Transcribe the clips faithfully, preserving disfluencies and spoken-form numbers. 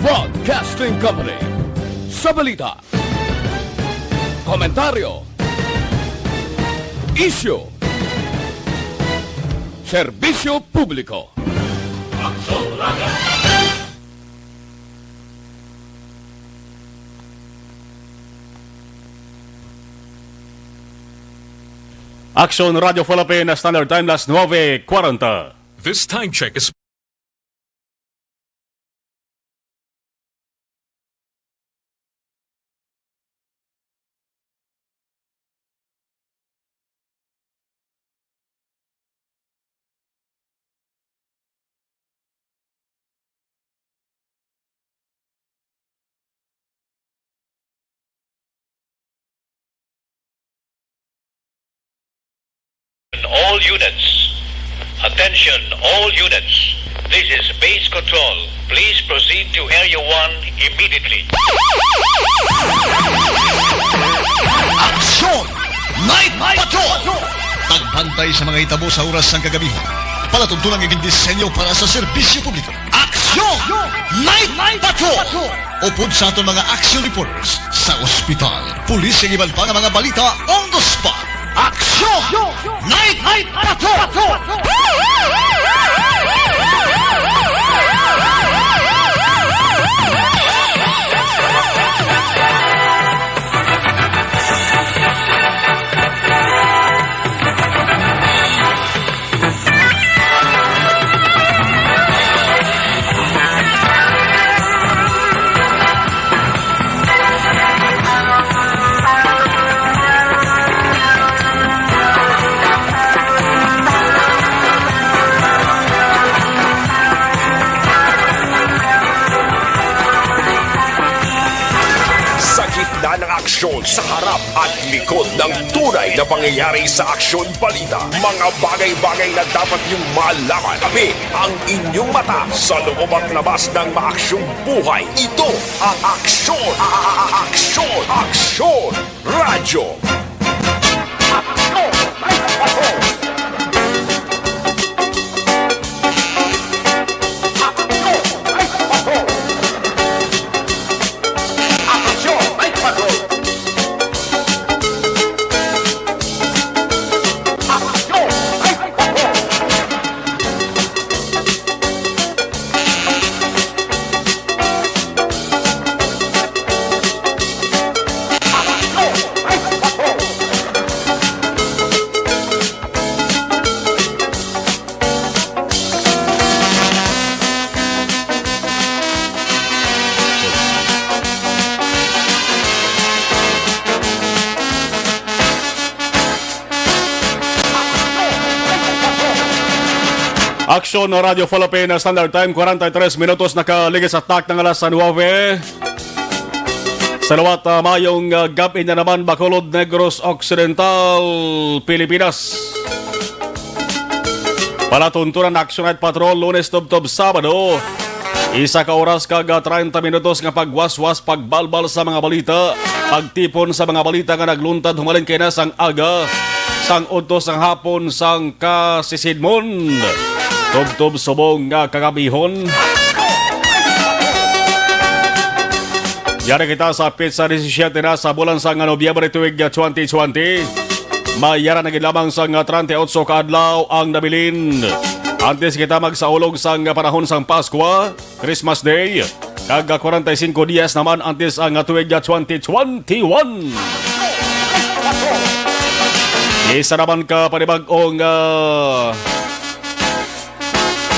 Broadcasting Company. Sa balita, komentaryo, isyu, serbisyo publiko. Aksyon Radio Philippine Standard Time, las nuebe kwarenta. This time check is All units. Attention, all units. This is base control. Please proceed to Area one immediately. Aksyon! Night Patrol! Pagbantay sa mga hitabo sa oras sang kagabi. Palatuntunan nga gindisenyo para sa serbisyo publiko. Aksyon! Night Patrol! Upod sa aton mga action reporters sa ospital, pulis, kag iban pa nga mga balita on the spot. Aksyon! Night Patrol! Sa gitna ng aksyon, sa harap at likod ng tunay na pangyayari sa aksyon balita, mga bagay-bagay na dapat niyong malaman. Kami ang inyong mata sa loob at labas ng maaksyong buhay. Ito ang aksyon, a- a- a- aksyon, aksyon, radyo. Aksyon, Radio Philippine Standard Time, kwarenta y tres minutos nakaligid sa takna nga alas nuebe. Sa liwat, ah, mayong, ah, gab-i na naman, Bacolod, Negros Occidental, Pilipinas. Palatuntunan, Action Night Patrol, Lunes tubtob Sabado. Isa ka oras kag, ah, treinta minutos nga pagwaswas, pagbalbal sa mga balita, pagtipon sa mga balita nga nagluntad humalin kay na sang aga, sang udto, sang hapon, sang kasisidmon, tubtob subong nga kagabihon. Yari kita sa petsa disisyete na sa bulan sang Nobyembre tuig twenty twenty. May yara na gid lamang sang treinta y ocho ka adlaw ang nabilin. Antes kita magsaulog sang panahon sang Paskwa, Christmas Day, kag kwarenta y singko dias naman antes ang tuig twenty twenty-one. Isa naman ka panibag-ong, ah,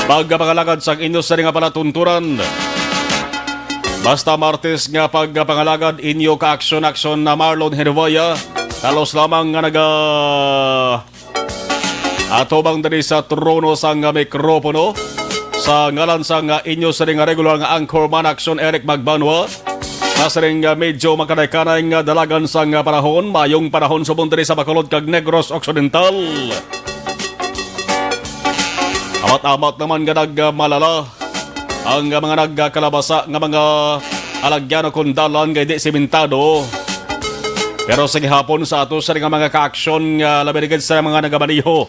pagpangalagad sang inyo sini nga palatunturan. Basta Martes nga pagpangalagad, inyo ka-aksyon-aksyon na Marlon Henovaya, kalos lamang nga naga-, atubang diri sa trono sang mikropono. Sa ngalan sang inyo sini nga regular nga anchorman, Aksyon Eric Magbanwa, nga sining, ah, medyo makanay-kanay nga dalagan sang, ah, panahon, mayong panahon subong diri sa Bacolod kag Negros Occidental. Amat-amat naman nga nagmalala ang mga nagkalabasa nga mga alagyan o kon dalan nga hindi simentado. Pero sa gihapon sa ato sa nga mga kaaksyon nga labi na gid sa mga nagamaneho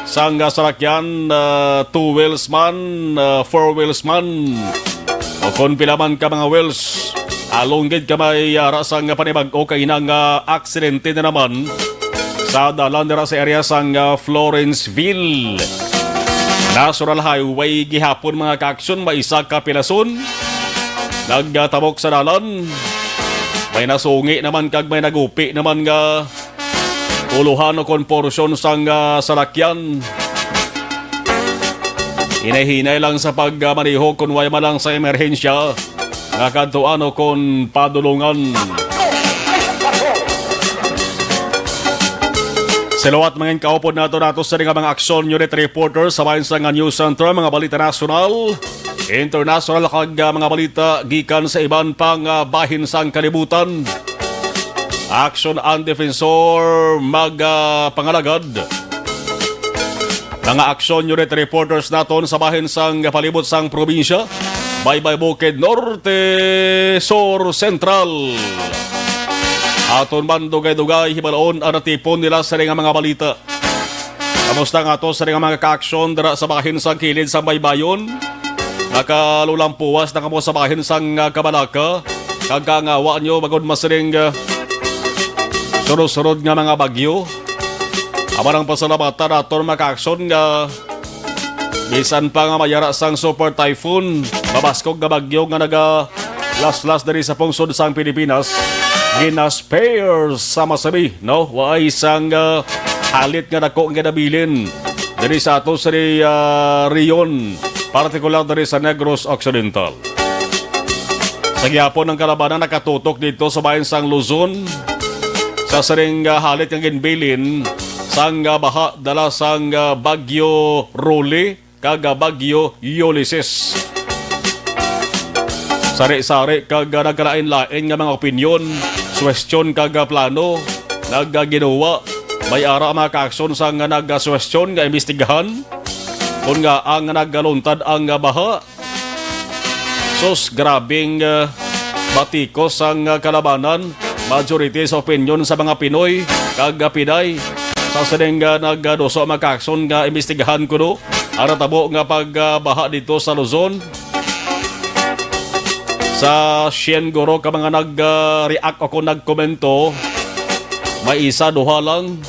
sang, ah, salakyan, ah, two wheels man, ah, four wheels man. O kon pila man ka mga wheels, along gid ka may ara sang panibag-o kay ina nga aksidente na naman sa dalan dira sa area sang, ah, Florenceville National Highway gihapon, mga kaaksyon, may isa ka pilason nagtabok sa dalan. May nasungi naman kag may nagupi naman nga ulohan o kon porsyon sang, ah, salakyan. Hinay-hinay lang sa pagmaneho kon way man lang sa emerhensya nga kadtuan o kon padulongan. Sa liwat, mga kaupod nato, nato sa mga aksyon unit reporter sa bahin sang news center, mga balita nasyonal, internasyonal kag, ah, mga balita gikan sa iban pang, ah, bahin sang kalibutan. Action and Defensor magapangalagad. Mga action unit reporters naton sa bahin sang palibot sang probinsya, Baybay Bukid Norte, Sur, Sentral. Aton man dugay-dugay hibalon ang natipon nila sa nga mga balita. Kamusta nga ato sa nga mga kaaksyon dira sa bahin sang kilid sang baybayon? Nakalulampuwas na kamo sa bahin sang, ah, kabalaka, kag kangawa nyo bangod masiring, ah, sunod-sunod nga mga bagyo. Amo nang pasalamatan naton, mga kaaksyon, nga bisan pa nga mayara sang super typhoon, mabaskog nga bagyo nga naga laslas diri sa pungsod sang Pilipinas, ginaspare sa masabi, no? Waay sang, ah, halit nga dako nga nabilin diri sa ato sa, ah, rehiyon, partikular diri sa Negros Occidental. Sa gihapon, ang kalabanan nakatutok dito sa bahin sang Luzon sa siring, ah, halit nga ginbilin sang, ah, baha dala sang, ah, Bagyo Rolly kag, ah, Bagyo Ulysses. Sari-sari kag, ah, nagkalain-lain nga mga opinyon, suwestyon kag, ah, plano nagaginuwa. May ara ang mga kaaksyon sang, ah, nagasuwestyon nga imbestigahan kon ngaa nga nagaluntad ang, ah, baha. Sus, grabing, ah, batikos ang, ah, kalabanan. Majority sa opinyon sa mga Pinoy kag, ah, Pinay sa sining, ah, nagaduso, mga kaaksyon, nga imbestigahan kuno ang natabo nga pagbaha dito sa Luzon. Sa syen guro ka mga nag, ah, react o kon nagkomento, may isa, duha lang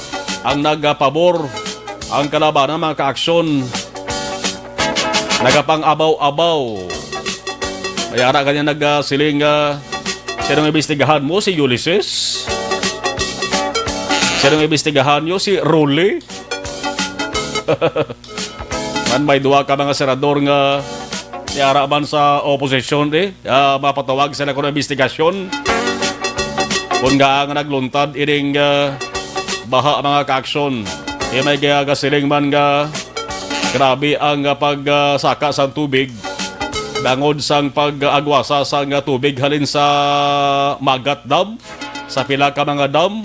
ang nagapabor. Ang kalabanan, mga kaaksyon, nagapang-abaw-abaw. May ara ganyan nagasiling nga, "Sinong imbestigahan mo, si Ulysses? Sinong imbestigahan nyo, si Rolly?" Man, may duha ka mga senador nga niara man sa oposisyon, eh. Ah, mapatawag sila kuno imbestigasyon. Kung nga nga nagluntad ining, ah, baha, mga kaaksyon. Eh, may gasiling man nga grabe ang, ah, pag, ah, saka sang tubig bangod sang pag-agwasa sang, ah, tubig halin sa Magat Dam, sa pila ka mga dam.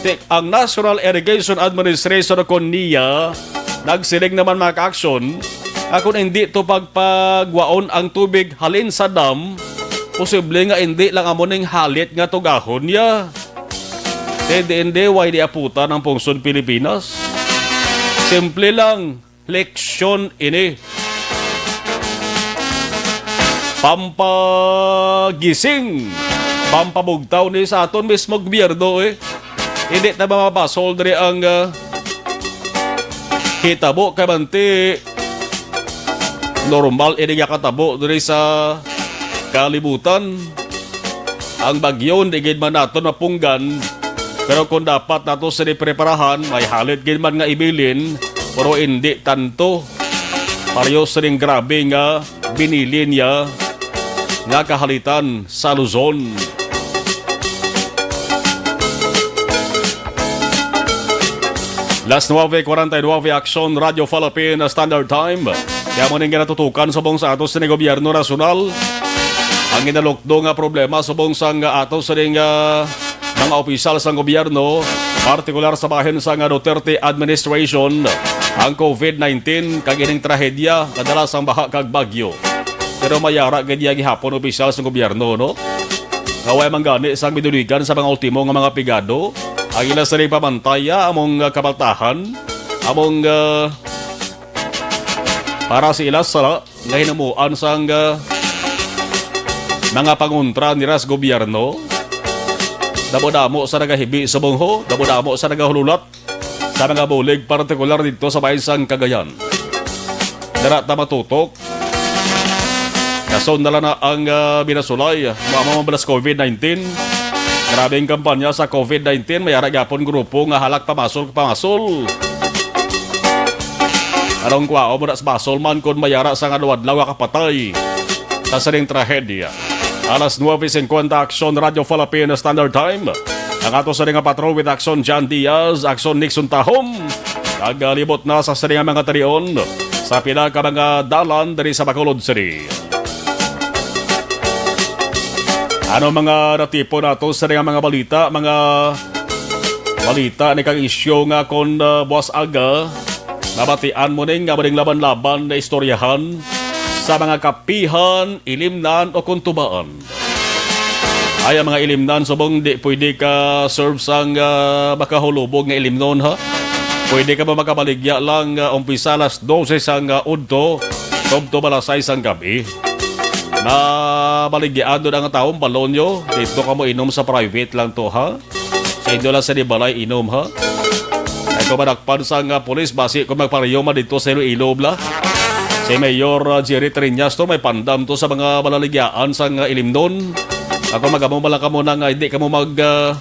Tik, ang National Irrigation Administration o kon NIA nagsiling naman, mga kaaksyon, nga kung hindi to pagpagwaon ang tubig halin sa dam, posible nga hindi lang amo ning halit nga tugahon niya. Hindi, hindi, way di aputan ang pungsod Pilipinas. Simple lang, leksyon ini. Pampagising, pampabugtaw ni sa aton mismo gobyerno, eh. Hindi ta mapasol diri ang, ah, hitabo kay manti normal ini nga katabo diri sa kalibutan. Ang bagyo, di gid man naton mapunggan, pero kung dapat nato sini preparahan, may halit gid man nga ibilin, pero hindi tanto. Pareho sining grabe nga binili niya nga kahalitan sa Luzon. Las nuebe cuarenta y nueve, Aksyon Radyo Philippine Standard Time. Kaya mo ning ginatutukan subong sa ato sining gobyerno nasyonal. Ang ginalukdo nga problema subong sang ato sining, ah, mga opisyal sang gobyerno, partikular sa bahin sang Duterte administration, ang COVID nineteen kag ining trahedya nga dala sang baha kag bagyo. Pero mayara gid iya gihapon opisyal sang gobyerno, no? Nga way man gani sang binuligan sa mga ultimo nga mga pigado, ang ila sila pamantaya among, ah, kabaltahan, among, ah, para sa ila sala nga hinamuan sang, ah, mga pangontra nira sa gobyerno. Damo-damo sa nagahibi subong ho, damo-damo sa nagahululat sa mga bulig, partikular dito sa bahin sang Cagayan. Dara ta matutok. Kason na lang na ang, ah, binasulay. Mama mabala sa covid nineteen. Grabe ang kampanya sa covid nineteen. May ara gyapon grupo nga halak pamasol, pamasol. Anong kwao mo na sa basol man kung may ara sa nga adlaw nga kapatay sa sining trahedya? Alas nuebe cincuenta, Aksyon Radyo Philippine Standard Time. Ang ato sa nga patrol with Aksyon John Diaz, Aksyon Nixon Tahom. Nagalibot na sa sining mga tarion sa pila ka mga dalan diri sa Bacolod City. Ano mga natipon nato sa nga mga balita, mga balita ni kang isyu nga kon, ah, buwas aga, nabatian mo ning nga maning laban-laban na istoryahan sa mga kapihan, ilimnan o kon tubaan. Ay, ang mga ilimnan, subong di pwede ka serve sang, ah, makahulubog nga ilimnon, ha? Pwede ka ba makabaligya lang, ah, umpisa alas dose sang, ah, udto, tubtob alas sais sang gabi? Mabaligyaan doon ang taong balonyo. Dito ka mo inom sa private lang to, ha? Sa inyo lang sa di balay inom, ha? Ay, kung madakpan sang, ah, pulis, basi kung magpariyo man dito sa Iloilo, bla. Si Mayor, ah, Jerry Triñas to, may pandam to sa mga malaligyaan sang, ah, ilimnon. Ako magamo man lang kamo na nga hindi kamo mag, ah,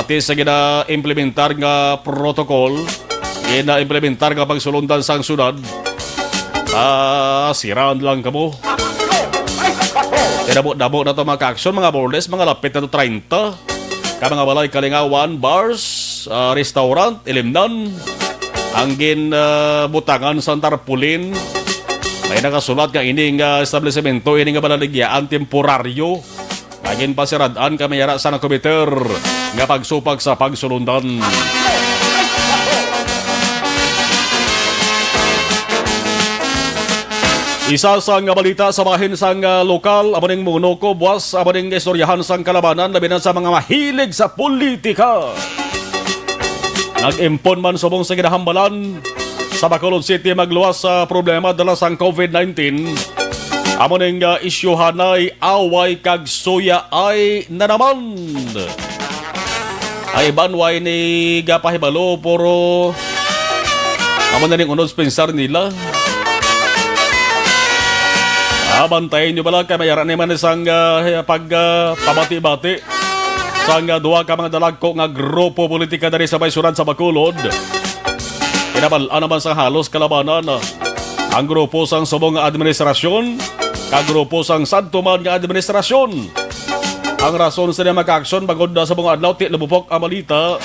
ati sa gina-implementar nga protocol, gina-implementar nga pagsulundan sang syudad. Ah, siraan lang kamo. Kaya damo-damo na to mga kaaksyon, mga more or less, mga lapit na to treinta ka mga balay kalingawan, bars, ah, restaurant, ilimnan, ang gin, ah, butangan sang tarpaulin. May nakasulat nga ini nga establisemento, ini nga balaligyaan temporaryo. Nga ginpasirad-an kami yara sa nakomiter nga pagsupak sa pagsulundan. Isa sang balita sa bahin sang, ah, lokal, amo ning muno ko, buwas, amo ning istoryahan sang kalabanan, labi na sa mga mahilig sa politika. Nag-impon man subong sa ginahambalan sa Bacolod City magluwas sa problema dala sang covid nineteen. Amo ning, ah, isyuhanay away kag suyaay na naman. Ay, iban way ni gapahibalo, puro amo na ning unod sa pensar nila. Ah, bantayan nyo bala kay may ara naman isang, ah, pag, ah, pabati-bati sang, ah, duha ka mga dalagko nga grupo politika diri sa may syudad sa Bacolod. Kinabal-an naman sa halos kalabanan, ah, ang grupo sang subong nga administrasyon kag grupo sang sadto man nga administrasyon. Ang rason sa mga aksyon, bangod na sa mga adlaw, ti lumupok ang balita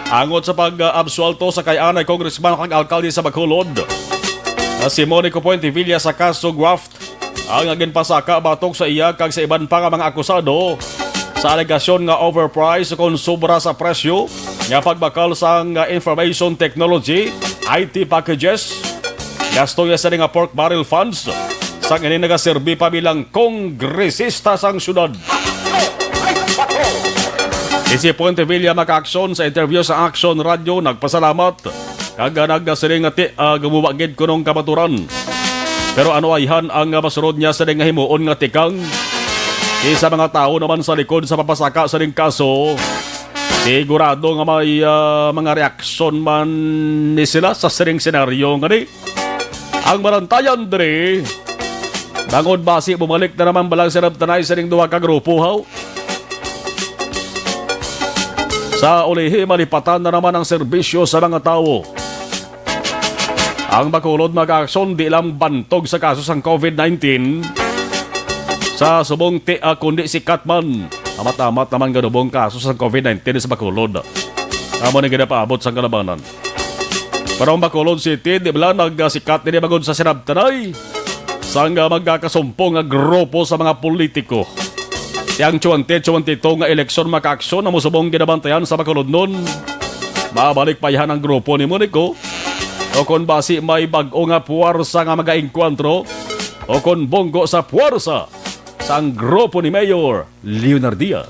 angot sa pag-absuwelto sa kay anay congressman kag alkalde sa Bacolod, na si Monico Puentevilla, sa kaso graft ang ginpasaka batok sa iya kag sa iban pa nga mga akusado sa alegasyon nga overprice o kon sobra sa presyo nga pagbakal sang information technology, I T packages. Gasto niya sini nga pork barrel funds sang ini nagaserbi pa bilang kongresista sang syudad. Si Puentevilla, mga kaaksyon, sa interview sa Aksyon Radio, nagpasalamat kag, ah, nagasiling nga ti-, ah, gumawa gid kunong kamaturan. Pero ano ayhan ang, ah, masunod niya sa nga himuon nga tikang? Isa mga tawo naman sa likod sa papasaka sa ning kaso, sigurado nga may, ah, mga reaksyon man ni sila sa sining senaryo nga ni. Ang malantayan diri, bangod basi bumalik na naman balang sinabtanay sining duha ka grupo, haw? Sa ulihi, malipatan na naman ang serbisyo sa mga tawo. Ang Bacolod, mga kaaksyon, di lang bantog sa kaso sang covid nineteen sa subong ti-, ah, kundi sikat man. Amat-amat naman ganubong kaso sang covid nineteen sa Bacolod. Amo ni ginapaabot sang kalabanan. Pero ang Bacolod City, di bala nagasikat ini bangod sa sinabtanay sang, ah, magkakasumpong nga grupo sa mga politiko. Ti ang twenty twenty-two nga eleksyon, mga kaaksyon, amo subong ginabantayan sa Bacolodnon. Mabalik pa yan ang grupo ni Monico. O kon basi may bag-o nga puwersa nga magaengkwentro, o kon bunggo sa puwersa sang grupo ni Mayor Leonardia.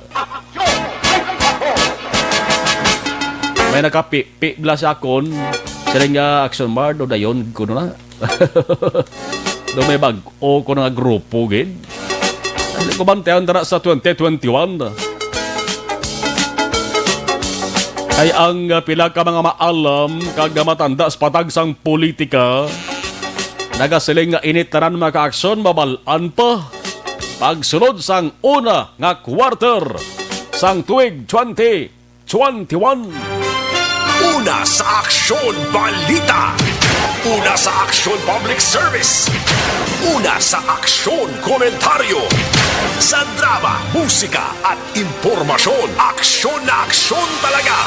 May nakapipi bala sa akon. Siling nga action mard o dayon kuno na. Do may bag-o ko nga grupo gid. Kumantian dira sa twenty twenty-one. Ay ang, ah, pila ka mga maalam kag matanda sa patag sang politika nagasiling nga ini tanan, mga kaaksyon, mabal-an pa pagsulod sang una nga quarter sang tuig twenty twenty-one. Una sa Aksyon Balita. Una sa Aksyon Public Service. Una sa Aksyon Komentaryo. Sa drama, musika, at impormasyon. Aksyon na aksyon talaga.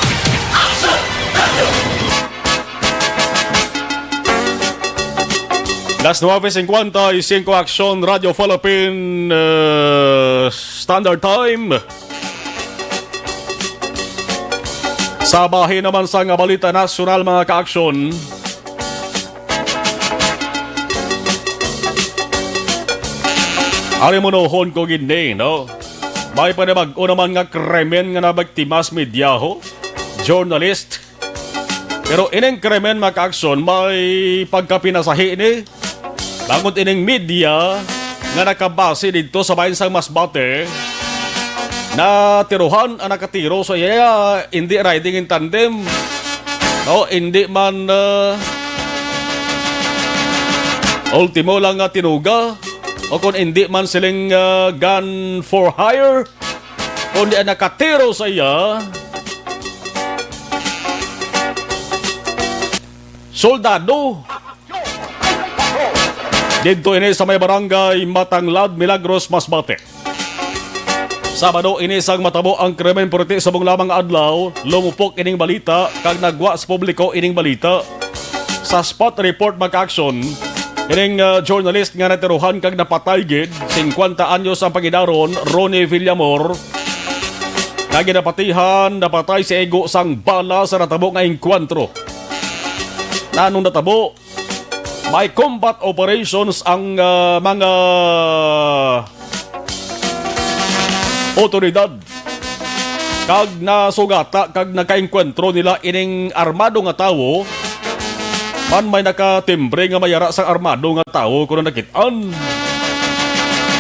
Las nuebe cincuenta y cinco, Aksyon Radio Philippine, uh, Standard Time. Sa bahin naman sang balita nasyonal, mga kaaksyon, ari, munohon ko gid ni, no? May panibag-o naman nga krimen nga nabiktima sa media, ho? Journalist. Pero ining krimen, mga kaaksyon, may pagkapinasahi ni. Bangod ining media nga nakabase didto sa bahin sang Masbate, natirohan ang nakatiro sa iya, hindi riding in tandem. No, hindi man, ah, ultimo lang nga tinuga, o kung hindi man siling, ah, gun for hire, kundi ang nakatiro sa iya, soldado. Didto ini sa may barangay Matanglad, Milagros, Masbate. Sabado ini sang matabo ang krimen, pero ti subong lamang nga adlaw, lumupok ining balita kag nagwa sa publiko ining balita. Sa spot report, mga kaaksyon, ining, ah, journalist nga natirohan kag napatay gid, singkwenta anyos ang pangidaron, Ronnie Villamor, nga ginapatihan, napatay sa igo sang bala sa natabo nga engkwentro. Nanong natabo? May combat operations ang, ah, mga otoridad kag nasugata kag nakaengkwentro nila ining armado nga tawo. Man, may nakatimbre nga may ara sang armado nga tawo kuno nakit-an.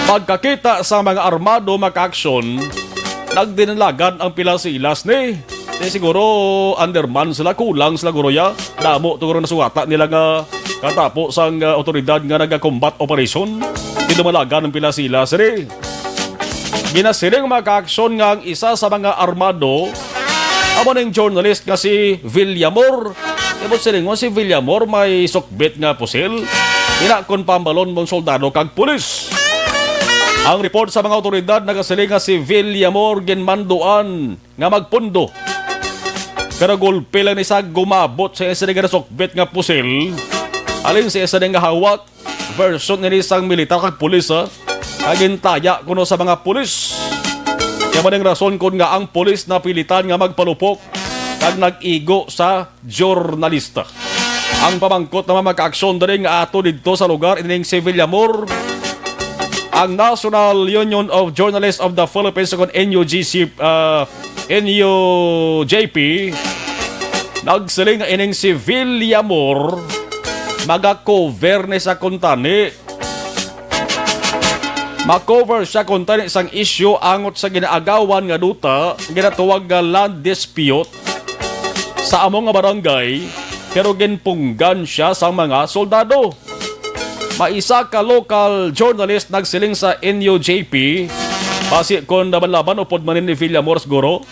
Pagkakita sa mga armado, mga kaaksyon, nagdinalagan ang pila sa ila sini. Di siguro underman sila, kulang sila guro ya. Damo to guro nasugata nila nga katapo sang, ah, otoridad nga naga-combat operation. Di dumalagan ang pila sila, siri. Ginasiling, mga kaaksyon, nga ang isa sa mga armado amo ning journalist nga si Villamor. Ibot silingon, si Villamor may sukbit nga pusil. Ina kon pambalon mong soldado kag pulis. Ang report sa mga otoridad nagasiling nga si Villamor ginmanduan nga magpundo. Pero gulpi lang ni sa gumabot sa iya sini nga nasukbit nga pusil. Alin sa iya sini nga hawak? Version ini sang militar kag pulis, ha? Kag gintaya kuno sa mga pulis. Kaya man ang rason kun nga ang pulis napilitan nga magpalupok kag nag-igo sa journalista. Ang pamangkot naman, mga kaaksyon, diri nga ato didto sa lugar ining si Villamor, ang National Union of Journalists of the Philippines, kon N U G C, ah, N U J P, nagsiling nga ining si Villamor maga-cover ni sa kuntani. Ma-cover siya kuntani sang isyu angot sa ginaagawan nga duta, ginatawag nga land dispute sa amo nga barangay, pero ginpunggan siya sang mga soldado. May isa ka local journalist nagsiling sa N U J P, basi kon laban-laban upod man ni Villamor siguro.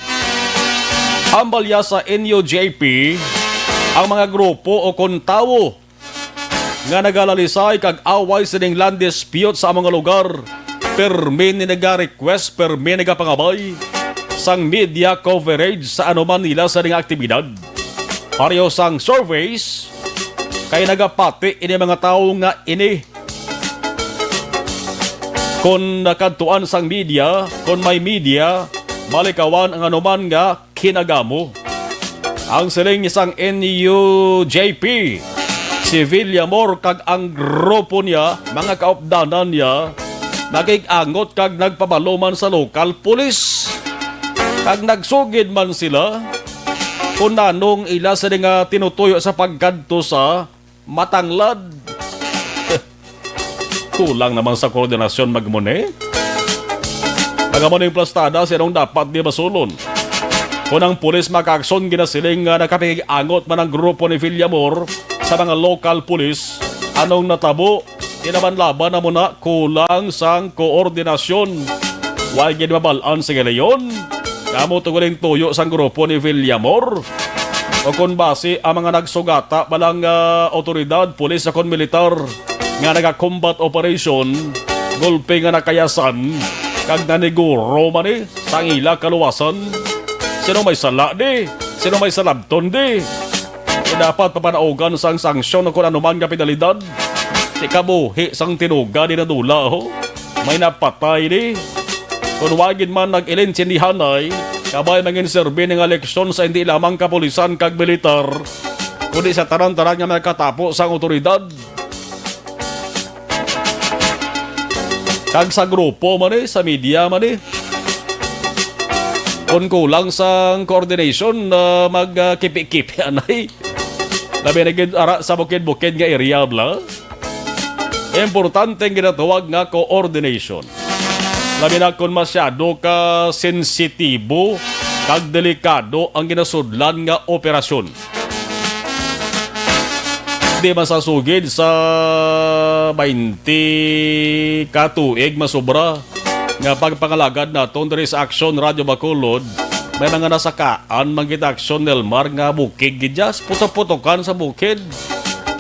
Hambal ya sa N U J P, ang mga grupo o kon tawo nga nagalalisay kag away sining land dispute sa among lugar, permi ni naga-request, permi nagapangabay sang media coverage sa anuman nila sa nga aktibidad. Pareho sang surveys, kay nagapati ini mga tawo nga ini kon nakadtuan sang media, kon may media, malikawan ang anuman nga kinagamo. Ang siling sang N U J P, si Villamor kag ang grupo niya, mga kaupdanan niya, nakig-angot kag nagpabalo man sa lokal pulis. Kag nagsugid man sila kung nanong ila sini nga tinutuyo sa pagkadto sa Matanglad. Kulang naman sa koordinasyon magmuni. Ang amo ning plastada, sinong dapat di masulon? Kon ang pulis makaaksyon, ginasiling nga nakapikig-angot man ang grupo ni Villamor sa mga local pulis, anong natabo? Kinabanlaban na mo na kulang sang koordinasyon. Way gid mabal-an sa Leon. Kamo tuguling tuyo sang grupo ni Villamor. O kon basi ang mga nagsugata pa lang nga otoridad, pulis o kon militar nga naga-combat operation, gulpi nga nakayasan, kag naniguro man ni sang ila kaluwasan. Sino may sala di? Sino may salabton di? Kay dapat papanaugan sang sanksyon o kon anuman nga penalidad. Di kabuhi sang tinuga di nadula, ho. May napatay di. Kon wa gid man nag-ilinsindihanay, kabay mangin serbi ni nga leksyon sa hindi lamang kapulisan kag militar, kundi sa tanan-tanan nga mga katapo sang otoridad. Kag sa grupo man eh, sa media man eh. Kung kulang sang coordination, ah, mag, ah, kipi-kipi anay. Labi na gid ara sa bukid-bukid nga area, bla. Importante ang ginatawag nga coordination. Labi na kung masyado ka sensitibo kag delikado ang ginasudlan nga operasyon. Di man sa sugid sa baynte ka tuig masubra nga pagpangalagad naton diri sa Aksyon Radio Bacolod, may mga nasakaan man kita Aksyon Nelmar nga bukid gid dya, putok-putokan sa bukid.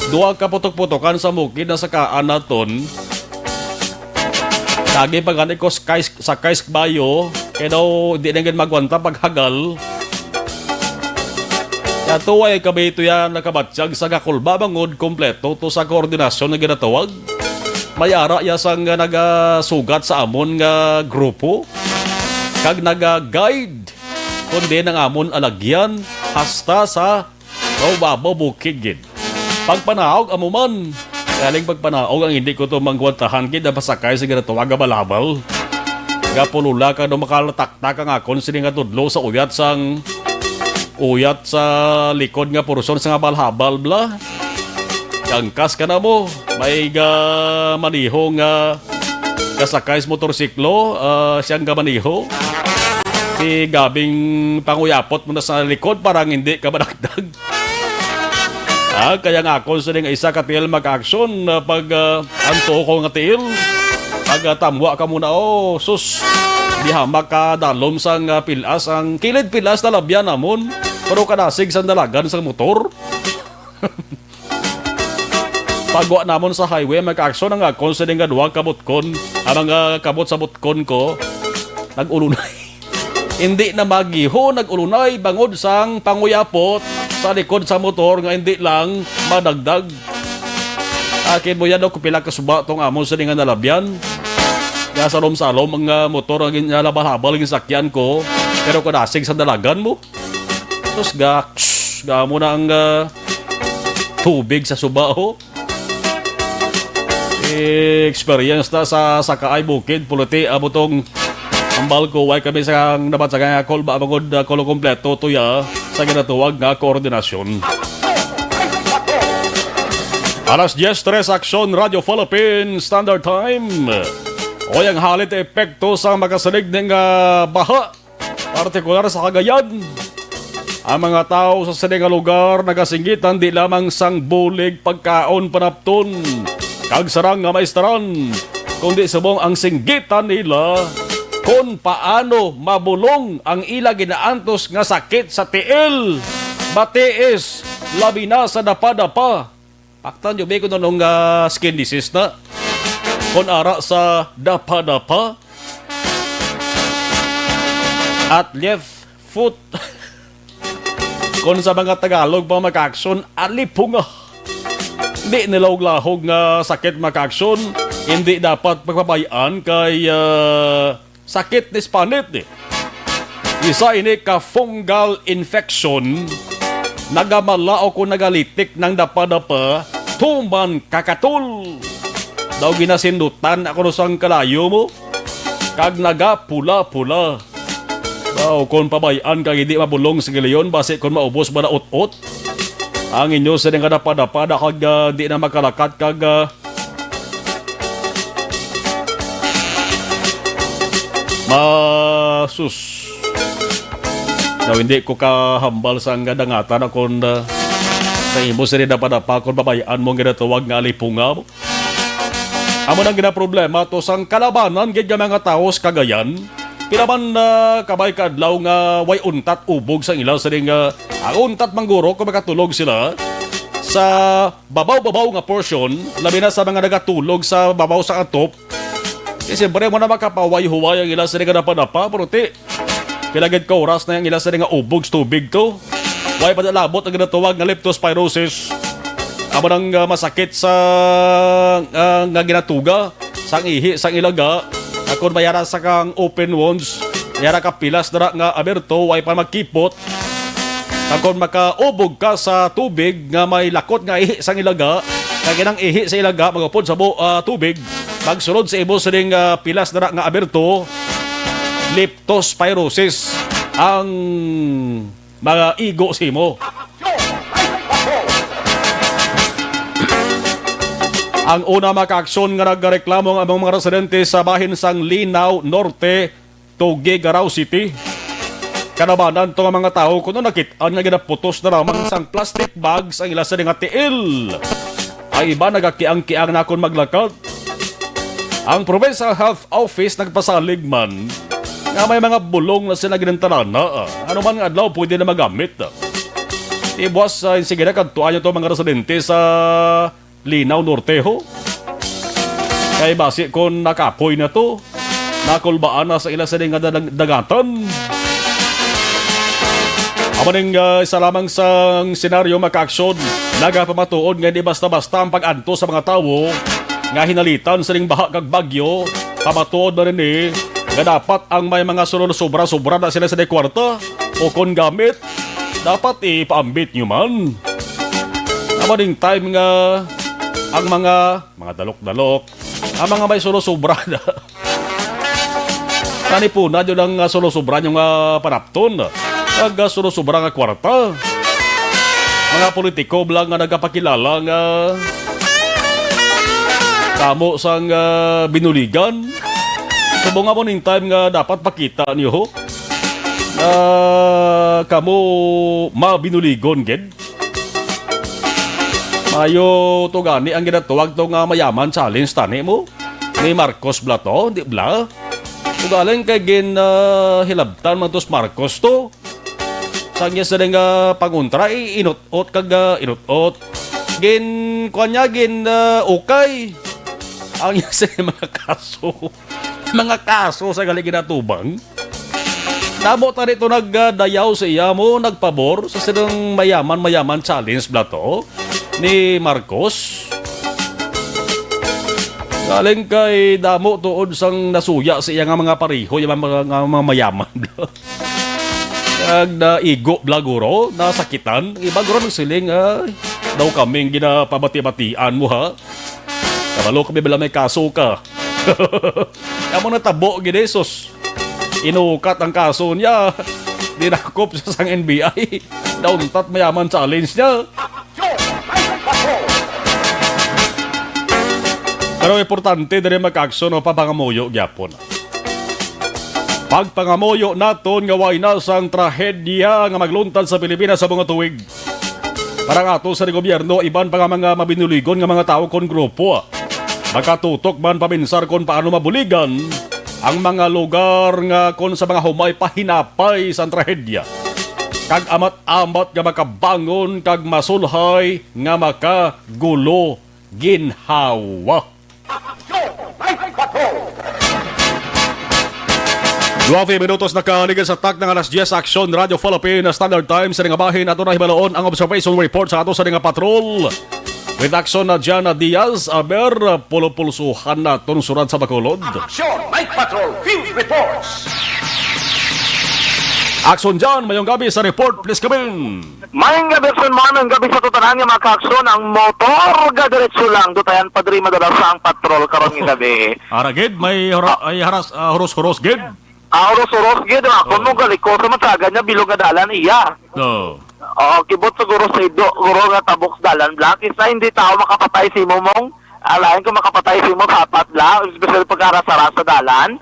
Duha ka putok-putokan sa bukid nasakaan naton. Lagi pa gani ko sakay, sakay sa kabayo, kay daw di na gid magwanta paghagal. Kaya tuway kami ito yan nakabatyag sa gakulba bangod kompleto to sa koordinasyon nga ginatawag. May ara ya sang nagasugat sa amon nga grupo kag naga-guide kundi ang amon alagyan hasta sa Baw-babaw bukid gid. Pagpanaog amo man. Galing pagpanaog ang hindi ko to manggwantahan gid ang pasakay sa ginatawag nga balabal. Gapulula ka daw makalataktak ang akon sini nga tudlo sa uyat sang, uyat sa likod nga porsyon sa nga balhabal bla. Gangkas ka na mo. May ga maniho nga Kasakay sa motorsiklo, ah, siyang gamaniho. Si gabing panguyapot mo na sa likod para hindi ka madagdag. Ah, kaya nga ako sa ning isa ka tiil mag-action, ah, pag, ah, ang tuo ko nga tiil. Pag, ah, tamwa ka muna, oh, sus. Di hamak ka dalom sang, ah, pilas ang kilid pilas na labyan namon. Pero kadasig sa dalagan sa motor. Pagwa namon sa highway, magka-aksyon ang akon sining nga duha ka butkon. Ang mga kabot sa butkon ko, nag-ulunay. Hindi na magiho, nag-ulunay, bangod sang panguyapot sa likod sa motor nga hindi lang madagdag. Akin mo yan, no, kung pila ka suba tong amon sining nga nalabyan. Nga salom-salom ang, ah, motor ang gin-, nalabal-habal ang gisakyan ko, pero kadasig sa dalagan mo. Sus, ga, ga mo na ang, ah, tubig sa suba, oh. Eh, experience na sa, sa kaay bukid, puliti, amo tong ambal ko, way kami sa nabatsagan nga kulba, bangod, ah, kulo kompleto to ya sa ginatawag nga koordinasyon. Alas diez tres, Aksyon Radio Philippines Standard Time. Oy, ang halit epekto sa makasilig ning, ah, baha. Partikular sa Cagayan, ang mga tawo sa sini nga lugar nagasinggitan di lamang sang bulig, pagkaon, panapton, kag sarang nga maistaran, kundi subong ang singgitan nila kon paano mabulong ang ila ginaantos nga sakit sa tiil, matiis, labi na sa dapadapa. Paktan nyo, may kuno nung, ah, skin disease na. Kon ara sa dapa-dapa at left foot. Kon sa mga Tagalog pa, makaaksyon, alipunga. Di nilahog-lahog nga sakit, makaaksyon, hindi dapat pagpabay-an kay, ah, sakit ni Spanish, eh. Isa ini ka fungal infection, nagamala o kung nagalitik ng dapa-dapa, tuman kakatul. Daw ginasindutan ako no sang kalayo mo, kag nagapula-pula. Daw kung pabay-an kag hindi mabulong sa giliyon, basi kung maubos ba na ut-ot ang inyo sa nga dapa-dapa, da kag, ah, di na makalakat kag, ah, Ah, sus. Daw hindi ko kahambal sa ang dangatan akon, ah, sa imo sini dapat-dapat akon babayaan mo ang ginatawag nga alipunga. Amo nang ginaproblema to sang kalabanan gid nga mga tawo sa Cagayan. Pila man, ah, kabay ka adlaw nga way untat ubog sang ila sining, ah, ang untat mangguro kung makatulog sila sa babaw-babaw nga portion, labi na sa mga nagatulog sa babaw sa atop. Di siyempre mo na makapahuway-huway ang ila sining dapat-dapat, pero ti, pila gid ka oras na ang ila sining nga ubog sa tubig to. Way pa nalabot ang ginatawag nga leptospirosis. Amo nang, ah, masakit sa, ah, nga ginatuga, sang ihi, sang ilaga. Akon mayara sa kang open wounds, mayara ka pilas dira nga aberto, way pa magkipot. Akon makaubog ka sa tubig nga may lakot nga ihi sang ilaga, kag inang ihi sa ilaga magupod sa bu-, ah, tubig, magsulod sa imo sining, ah, pilas dira nga aberto, leptospirosis ang mga igo sa imo. Ang una, makaaksyon nga nagreklamo ang among mga residente sa bahin sang Linao Norte, Tuguegarao City. Kalabanan to nga mga tawo kuno nakit-an nga ginaputos na lamang sang plastic bags ang ila sini nga tiil. Ang iba nagakiang-kiang na kon maglakad. Ang Provincial Health Office nagpasalig man nga may mga bulong na sila ginantarana. Ano man nga adlaw pwede na magamit. Ibuas sa insigida kadtuan niyo to mga residente sa Linao Norte ho. Kay basi kon nakapoy na to, nakulbaan na sa ila sini nga dalag-, dagatan. Amo ning, ah, isa lamang sang senaryo makaaksyon. Nagapamatuod nga hindi basta-basta ang pag-antos sa mga tawo nga hinalitan sining baha kag bagyo. Pamatuod na rin eh, nga dapat ang may mga sulod sobra-sobra na sila sa kwarta o kon gamit, dapat ipaambit nyo man. Amo ning time nga ang mga, mga dalok-dalok, ang mga may sulo-sobra na. Nanipuna nyo lang nga sulo-sobra nyo nga panapton. Ang, ah, sulo-sobra nga kwarta. Mga politiko lang nga nagapakilala nga kamo sang, ah, binuligan. Subong nga mo ning time nga dapat pakita niyo ho. Ah, kamo mabinuligon gid. Mayo to gani ang ginatawag to nga mayaman challenge tani mo ni Marcos bla to, di bla? Ugaling kay gin, ah, hilabtan man to si Marcos to. Sa iya sila nga pangontra, eh, inut-ot kag, ah, inut-ot. Gin, kuwan niya, gin, ah, ukay. Ang iya sila mga kaso. Mga kaso sa gali ginatubang. Damo tani to nagdayaw sa iya mo, nagpabor sa silang mayaman-mayaman challenge bla to ni Marcos. Galing kay damo tuod sang nasuya sa iya nga mga pareho, yung mga, nga mga mayaman bla. Nag-, naigo bla guro, nasakitan. Iba guro nagsiling, "Ay, daw kaming ginapabati-batian mo, ha? Kabalo kami bala may kaso ka." Amo na tabo gid, Jesus. Inukat ang kaso niya. Dinakop sa sang N B I. Nauntat mayaman challenge niya. Pero importante diri magkaaksyon o papangamuyo gyapon. Pagpangamuyo naton nga way na sang trahedya nga magluntad sa Pilipinas sa mga tuig. Para nga ato sa gobyerno, iban pa nga mga mabinuligon nga mga tawo kon grupo, makatutok man paminsar kon paano mabuligan ang mga lugar nga kon sa mga humay pahinapay sang trahedya, kag amat-amat nga makabangon kag masulhay nga makagulo ginhawa. Duwave minutos nakaligid sa takna nga alas diyes, Aksyon Radio Philippine Standard Time sa nga bahin. Ato na hibaloon ang observation report sa ato sa nga patrol. With Aksyon na Jana Diaz, aber, pulupulsuhan na itong surat sa Bacolod. Aksyon Night Patrol Field Reports. Aksyon John, mayong gabi sa report, please come in. Maayong gabi, Aksyon, maayong gabi sa tutanan nga mga kaaksyon. Ang motor ga diretso lang, dutayan pa diri madala sa ang patrol karon nga gabi. Ara gid, may hura-, Ah. ay haras, ah, huros-huros gid. Ah, huros-huros gid, ah, kung Oh. mo galiko sa matsagan niya, bilog nga dalan iya. Oh. Oo, kibot siguro sa ido, guro nga tabok sa dalan, Black. Is na hindi tao makapatay sa imo mong, alain kung makapatay sa imo sapat, Black. Especially pagka aras-aras sa dalan.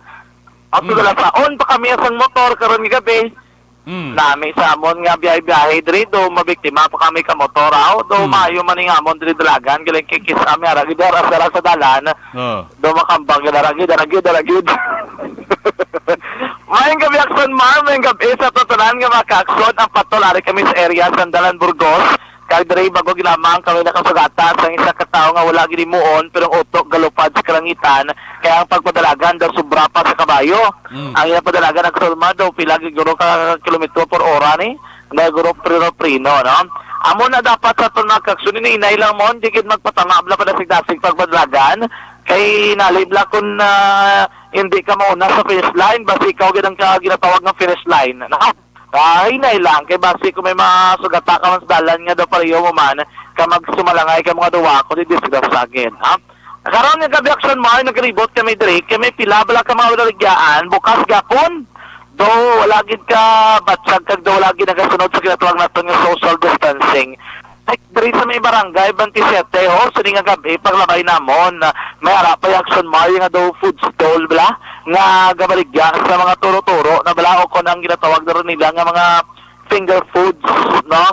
Ato Mm. dala sa on pa kami sang motor karon nga gabi. Mm. Nami sa amon nga biyahe-biyahe diri, do mabiktima pa kami ka motor, aw. Do Mm. maayo man ning amon diri dalagan, galing kikis-a mi ara gid ara sa dalan. Oh. Do makambang gid ara gid, ara gid, ara gid. Maayong gabi, Action Mar, maayong gabi sa tanan nga mga ka-action. Ang patol ari kami sa area sa Dalan Burgos. Kag diri bag-o lamang kami nakasugata sang isa ka tawo nga wala gid himuon, pero ang utok galupad sa kalangitan, kaya ang pagpadalagan daw sobra pa sa kabayo. Mm. Ang iya padalagan nagsulma daw pila gid guro ka kilometro por ora ni, dahil guro prino-prino, no? Amo na dapat sa aton mga ka-action, hinay lang mo, di gid magpatama bala padasig-dasig pagpadalagan, kay nalib la kun, ah, hindi ka mauna sa finish line, basi ikaw gid ang ka-, ginatawag nga finish line, no? Ah, hinay lang, kay basi kung may masugata ka man sa dalan nga daw pareho mo man, ka magsumalangay ka mga duwa, kundi disgrasya gid, ha? Karon nga gabi, Action Mar, nagribot kami diri, kay may pila bala ka mga balaligyan, bukas gapon. Do, wala gid ka batsag kag do, wala gid nagasunod sa ginatawag naton nga social distancing. Like, diri sa may barangay, twenty-seven, ho, sini nga gabi, paglabay namon, na may ara pa yung Action Mar, nga daw food stall, bala, nga gabaligya sa mga turo-turo na bala, o kung ang ginatawag na rin nila nga mga finger foods, no?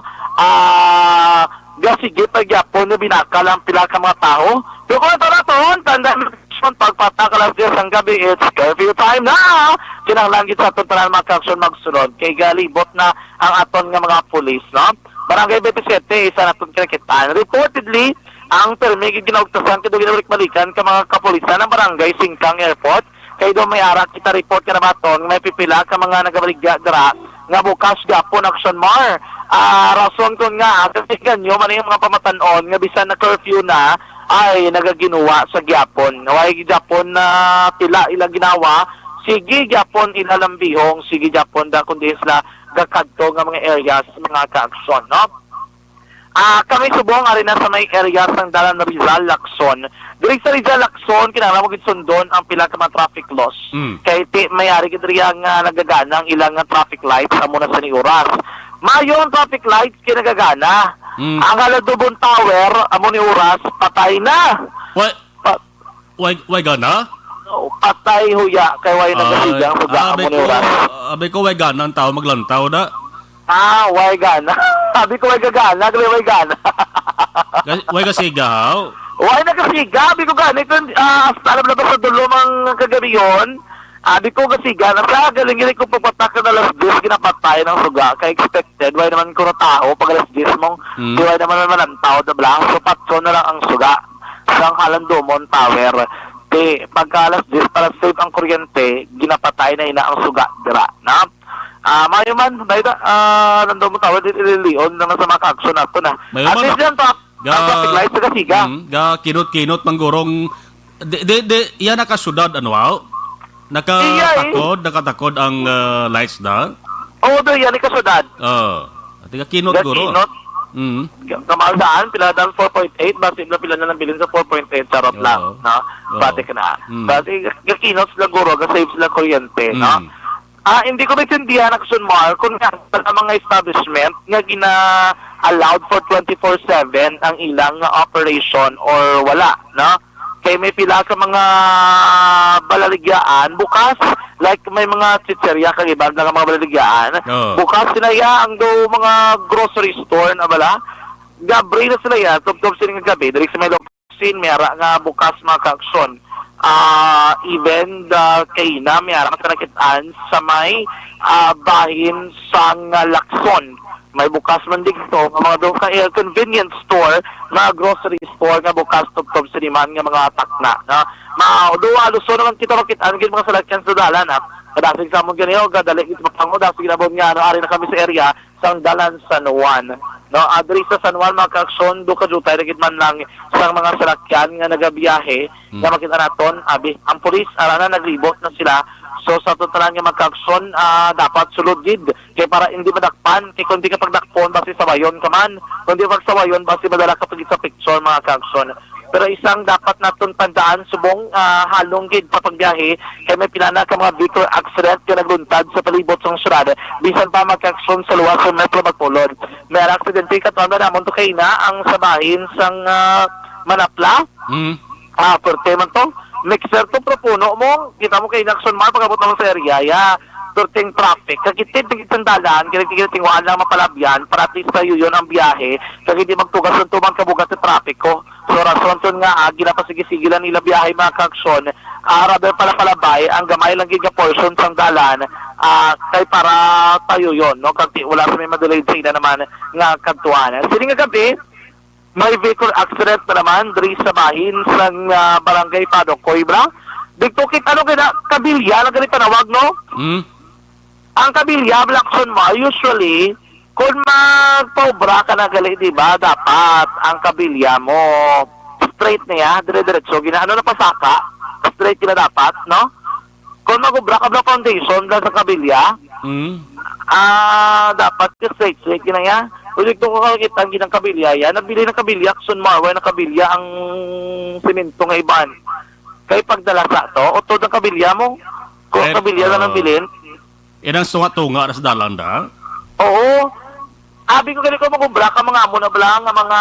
Ah, gasigi pa gyapon na binakal ang pila ka mga tawo. Pero kung ito naton, tanda mo, pagpatak alas diyes ang gabi, it's curfew time na! Kinahanglan gid sa aton tanan mga ka-action magsunod kay galibot na ang aton nga mga pulis, no? Barangay twenty-seven, isa naton kinakitaan. Reportedly, ang permi gid ginaugtasan kay daw ginabalik-balikan ka mga kapulisan ang barangay Singkang Airport. Kay do may ara kita report ka nabaton, may pipila ka mga nagabaligya dira nga bukas gapon, Action Mar. Ah, rason kon nga, ah, kasi ganyo man yung mga pamatan-on nga bisan na curfew na, ay nagaginuwa sa gyapon. Way gyapon na pila ila ginawa, sige gyapon ila lambihong, sige gyapon da, kundi sila gakadto nga mga areas, mga ka-action, no? Ah, kami subong ari na sa may area sang Dalan Rizal, Lacson. Diri sa Rizal, Lacson, kinahanglan mo gid sundon ang pila ka mga traffic laws. Mm. Kay ti, may ari gid riya nga nagagana ang ilang nga traffic lights amo na sa ni oras. Mayo ang traffic lights kay nagagana. Mm. Ang Halandubon Tower amo ni oras patay na. Wa-, Pa- way, way gana? Oh, patay huya kay way nagasigang sa abi daan mo ni ko, oras. Abi ko, way gana ang tao maglantaw da. Ah, way gana. Abi ko, way gagana, kay way gana. Ga-, way kasiga, haw? Way na kasiga, abi ko gani, kung, ah, hasta alam na ba sa dulom ang kagabiyon? Abi ko kasiga, na sa galing-galing kong pagpatak na alas dos, ginapatay ng suga, kay expected, way naman ko na tao, pag alas dos mong, Mm. di way naman malantaw, da bla, so patso na lang ang suga. Sang Halandumon Tower. Ti, pagka alas diyes para safe ang kuryente, ginapatay na ina ang suga dira, na? Ah, mayo man, dahil, ah, nandun mo tawad, ililion na nga sa mga ka-action nato na. Mayo At man, least ah. yan, pa, Ga-, ang traffic light sa Kasiga. Mm, ga kinot-kinot, manggurong, di, di, di, yan nakasyudad, ano, aw? Iya, eh. Nakatakod, nakatakod ang, ah, lights na? Oo, do, yan, ikasyudad. Oo. Ati ka kinot, guro. Kinot. Mm. Ka-, kamaldaan, pila dang four point eight, basi na pila na lang bilin sa four point eight, charot Oo. lang, no? Oo. Bati ka na. Mm. Basi, gakinot sila, guro, ga-save sila kuryente, no? Mm. Ah, hindi ko maintindihan, Action Mar, kung nga sa mga establishment nga gina-allowed for twenty-four seven ang ilang nga operation or wala, no? Kay may pila ka mga balaligyaan bukas, like may mga chicherya kag iban nga mga balaligyaan. Oo. Bukas sila ya ang do mga grocery store na bala. Gabre na sila ya, tubtob sila nga gabi, diri sa may Locsin, may ara nga bukas mga ka-action. Ah, even the Kaina, may ara nga nakit-an sa may, ah, bahin sang, ah, Lacson. May bukas man dito nga mga doon ka, eh, convenience store, mga grocery store nga bukas tubtob siniman nga mga takna, no? Ma-, duwa, Luzon naman kita makit-an gid mga salakyan sa dalan, ha? Kadasig sa amon gani, o, gadali gid sa Papango, dasig na buon nga, ano, ari na kami sa area sang Dalan San Juan. No, ah, diri sa San Juan, mga ka-action, do kadutay na gid man lang sang mga salakyan nga nagabiyahe, Hmm. nga makita naton, abi, ang pulis, ara na, naglibot na sila. So, sa totalan nga mga ka-action, ah, dapat sulod gid. Kay para hindi madakpan, kay kung di ka pagdakpon, basi sawayon ka man. Kung di pagsawayon, basi madala ka pag sa picture, mga ka-action. Pero isang dapat naton tandaan, subong, ah, halong gid sa pagbiyahe, kay may pila na ka mga vehicle accident nga nagluntad sa palibot sang syudad, bisan pa mga ka-action sa luwas sa Metro Bacolod. May aksidente katwanda namon to kay na ang sa bahin sang, ah, Manapla. Mm. Ah, pwerte man to. Mixer to, pero puno mo. Kita mo kay Action Mar, pag-abot naman sa area, ya, perting traffic. Kag itid ng isang dalan, kaya kaya tingwaan lang mapalabyan, para at least tayo yun ang biyahe. Kag hindi magtugas ng tumang kabugat sa traffic ko. So, rason to nga, ah, ginapasigi-sige lang nila biyahe, mga ka-action. Ah, rather pala palabay, ang gamay lang gid nga portion sang dalan, ah, kay para tayo yon, no? Kag di, wala sa may madelayed sa ina naman nga kadtuan. Sini nga gabi, may vehicle accident na naman diri sa bahin sang, ah, Barangay Padokoy, bra. Dito kit ano kaya, kabilya lang gani panawag, no? Hmm? Ang kabilya, Blackson, mo, usually, kung magpaubra ka na gali, di ba, dapat ang kabilya mo straight niya, dire-diretso, gina, ano na pasaka, straight gina dapat, no? Kung mag-ubra ka, bla, foundation, bla, sa kabilya, Hmm? ah, dapat ka straight, straight gina ya. Ulit ko kakita ang ginang kabilya ya, nabili ng kabilya, Blackson, mo, wala na kabilya ang simento nga iban. Kay pagdalasa to, utod ang kabilya mo. Kung Pero, kabilya na ah, ng bilin, Yan ang tunga-tunga ra sa dalan da. Oo. Abi ko gali ko, mag-ubra ka, mga amo na bala nga mga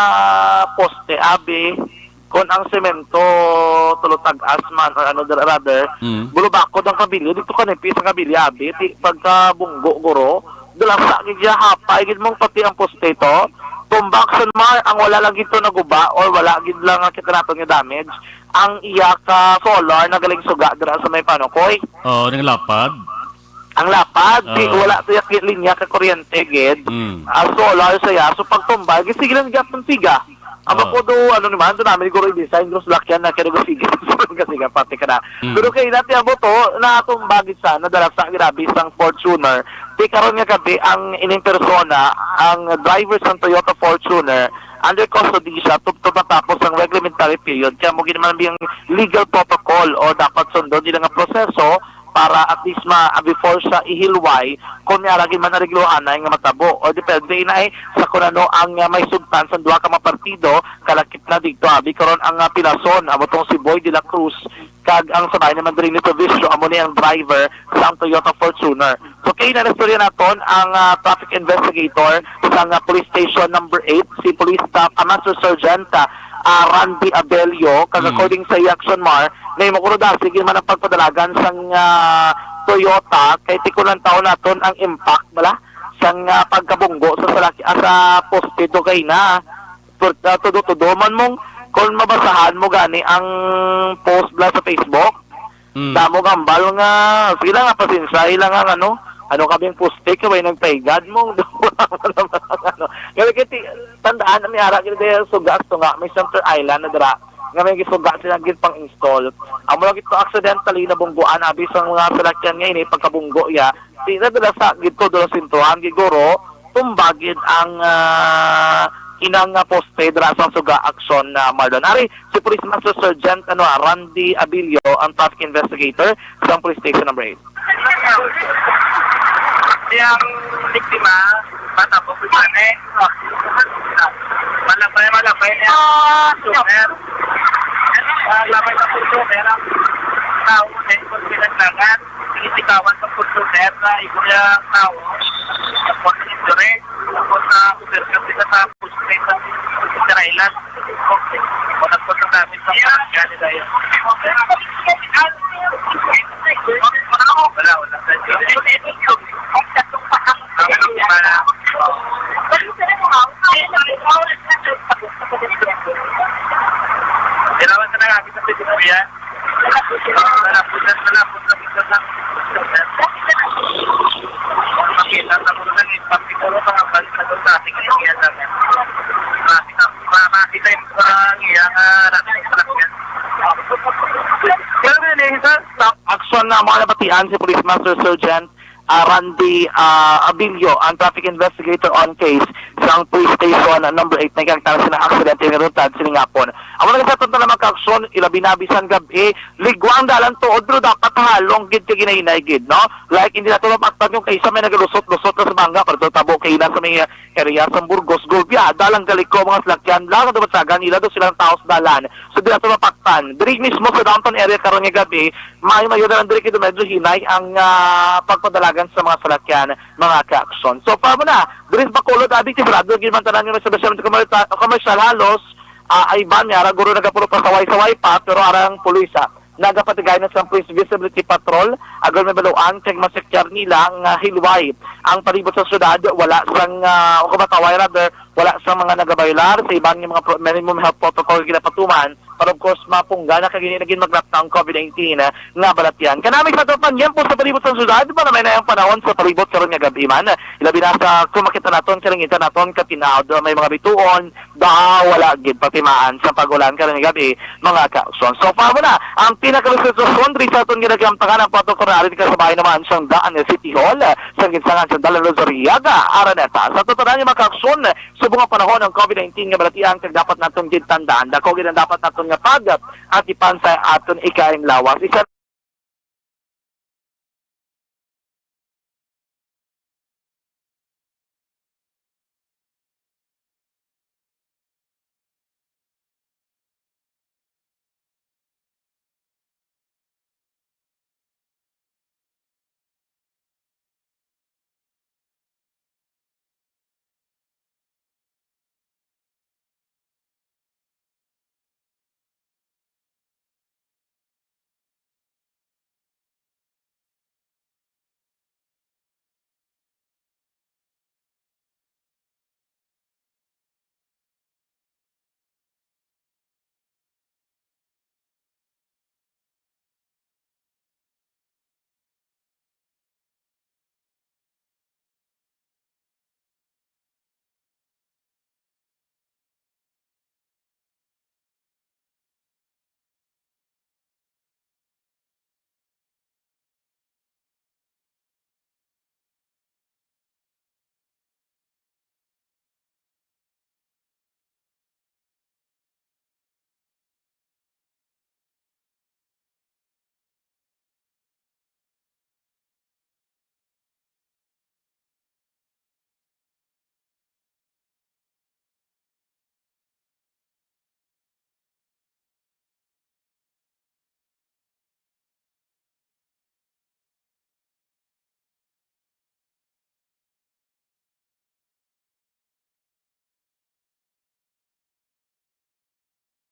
poste, abi. Kon ang semento, tulo tag-as man, or ano, rather, Mm. bulubakod ang kabilya, dito ka nipis ang kabilya, abi. Ti, pagka bunggo, guro, dalasa gid siya, hapay gid mong pati ang poste to. Tumbak, Blackson, Mar, ang wala lang gid to naguba, or wala gid lang ang kita naton nga damage, ang iya ka solar na galing suga dira sa may Padokoy. Oo, ning lapad. Ang lapad, di, Ah. wala siya ki-, linya ka kuryente, gid. Mm. Ah, solar siya. So, pagtumba, gi-, sige lang gyapon siga. Ang Ah. bapo do, ano naman, do namin siguro i-design, dos lakyan na kaya sige, sige, pati ka na. Mm. Pero kay dati ang buto, natumba gid sa, nadala sa grabe isang Fortuner. Di karon nga gabi, ang ining persona, ang driver sa Toyota Fortuner, under custody siya, tubtob matapos ang reglementary period. Kaya mo gid man ang legal protocol o dapat sundon nila nga proseso para at least ma-, before siya ihilway, kung may aragin man aregluhanay nga matabo, o depende na eh sa kung ano ang, ah, may sugtan sa duha ka mga partido, kalakip na dito, abi, karon ang, ah, pilason, amo tong si Boy de la Cruz, kag ang sabay naman diri ni Provisio, amo ni ang driver sa Toyota Fortuner. So, kay na istorya naton ang, ah, traffic investigator sa, ah, Police Station Number Eight, si Police Staff, ah, Master Sergeant, ah, ah, Randy Abelio, kag Mm. according sa Action Mar, na imo kuno da, sige man ang pagpadalagan sang, ah, Toyota, kay tikunan taon naton ang impact, bala, sang, ah, pagkabunggo sa salaki-, ah, sa poste do kay na. Tur-, ah, tudo-tudo man mong, kung mabasahan mo gani ang post bala sa Facebook, Mm. damo gambal nga, sige lang nga, pasensya, lang ang ano, ano kami ang poste, kay nagpaigad mo, ano, kaya kay ti-, tandaan na may ara gid dahil suga, suga, may Center Island na dira, nga may gisuga sila gid pang install. Amo lang ito accidentally nabungguan, abi sa mga salakyan nga ini, pagkabunggo ya, di na dala sa gid ko, dala sintuhan, gid guro, tumba gid ang, ah, inang nga poste dira sa suga aksyon na Marlon. Ari, si Police Master Sergeant, ano, ah, Randy Abilio, ang traffic investigator sa Police Station Number Eight. Yang biktima, bata po, bumane. Malabay, malabay niya. Ah, super. Malabay na po, super. Tao, eh, kung pinaglagan, tinitigawan sa pulso, sir, na ibo niya ang tao. Tapos, injury. Tapos, na, sir, kasi na sa pulso, sir, sa Sir Island. Wala po sa gamit sa pagkakali dahil. Wala, wala. Ang, wala. Kailangan sa nangakit sa pagkakali. Pero yun, eh, sa, sa action na mga nabatian si Police Master Sergeant ah, Randy, ah, Abilio, ang traffic investigator on case sa police station number eight na ikagtang sa aksidente nga runtad sining hapon. Amo na sa tunta na mga ka-aksyon, ilabi na bisan gab-i, ligwa ang dalan tuod, pero dapat halong gid kay ginahinay gid, no? Like, hindi nato mapaktan kung kaisa may nagalusot-lusot na sa bangga, pero tabo kay ina sa may area sa Burgos, Gulpiada lang galiko mga salakyan, lang ang dumatsagan nila, do silang taos dalan. So, di nato mapaktan. Diri mismo sa downtown area karon nga gabi, may mayo na lang diri kay medyo hinay ang, ah, pagpadalagan sa mga salakyan, mga ka-aksyon. So, far mo na, diri sa Bacolod, abi, sigurado gid man tanan nga may sabay sa commercial, commercial halos, ah, ay ban, may ara guro nagapulo pa saway-saway pa, pero arang pulis, ah, nagapatigay na sang Police Visibility Patrol, agod mabaluan kag masekyar nila nga hilway ang palibot sa syudad, wala sang, ah, o kamataway rather, wala sang mga nagabaylar sa iban nga mga pro-, minimum health protocol nga ginapatuman, para of course mapungga na kag hindi na gid mag-lockdown COVID nineteen, ah, nga balatian. Kanami sa aton panyempo sa palibot sa syudad, para may na ang panahon sa palibot sa ron nga gab-i man, ilabi na sa kung makita naton, kalangitan naton, katinaod, may mga bituon, da, wala gid patimaan sa pag-ulan karong gabi, mga kaagsoon. So far mo na ang pinakalusot sa sitwasyon diri sa aton ginagamtangan ang protocol na arin kasabay naman sang daan nga City Hall, sang ginsangan sang Dalan Rosariaga, Araneta. Sa totolan nga mga kaagsoon, subong ang panahon ang COVID nineteen nga balatian kag dapat naton gid tandaan. Dako gid ang dapat naton nga pag-atipan sa aton ikain lawas. Isa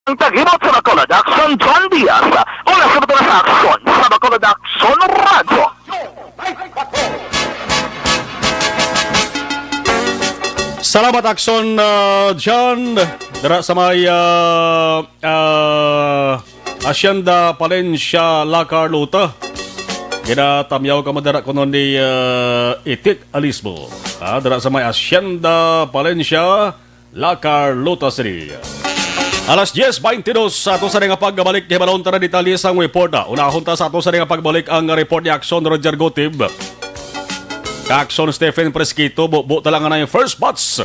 Ang tagibot sa Bacolod Action, John Diaz. Oras sa Bacolod Action, sa Bacolod Action Radio. Salamat, Action, uh, John. Dara sa may, uh, uh, Hacienda Palencia, La Carlota. Ginatamyaw ka madara kuno ni, uh, Itik Alisbo. Ah, dara sa may Hacienda Palencia, La Carlota City. Alas diez beintidos, sa ato sa nga pagbalik, hibalon ta na detalye sang report na. Unahon ta sa ato sa nga pagbalik ang report ni Action Roger Gutib. Ka Action Stephen Fresquito, bubo ta lang na yung first batch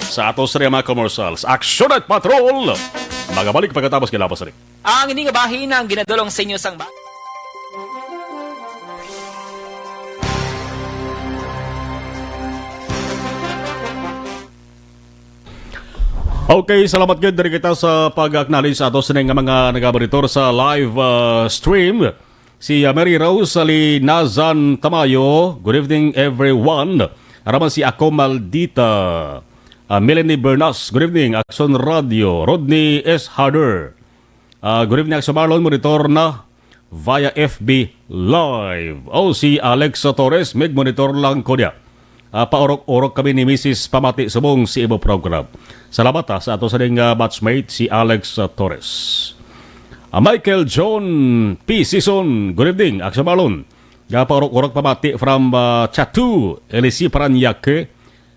sa ato sa mga commercials. Action at Patrol! Magabalik pagkatapos kailangan sa Ang ini nga bahin ang ginadulong sa inyo sang ba- Okay, salamat gid diri kita sa pag-acknowledge sa ato sini nga mga nagabaritor sa live, uh, stream. Si, uh, Mary Rose Linazan Tamayo, good evening everyone. Araman si Ako Maldita, uh, Melanie Bernas, good evening. Action Radio, Rodney S. Harder. Ah, good evening, Action Marlon. Monitor na via F B Live. Oh, si Alex Torres, mig-monitor lang ko niya. Ah, paurok-urok kami ni Missus Pamati subong si imo program. Salamat, ah, sa ato sa ding, ah, batchmate, si Alex, ah, Torres. Ah, Michael John P. Season, good evening, Action Marlon. Nga paurok-urok pamati from, ah, Chatu, L C Paranaque.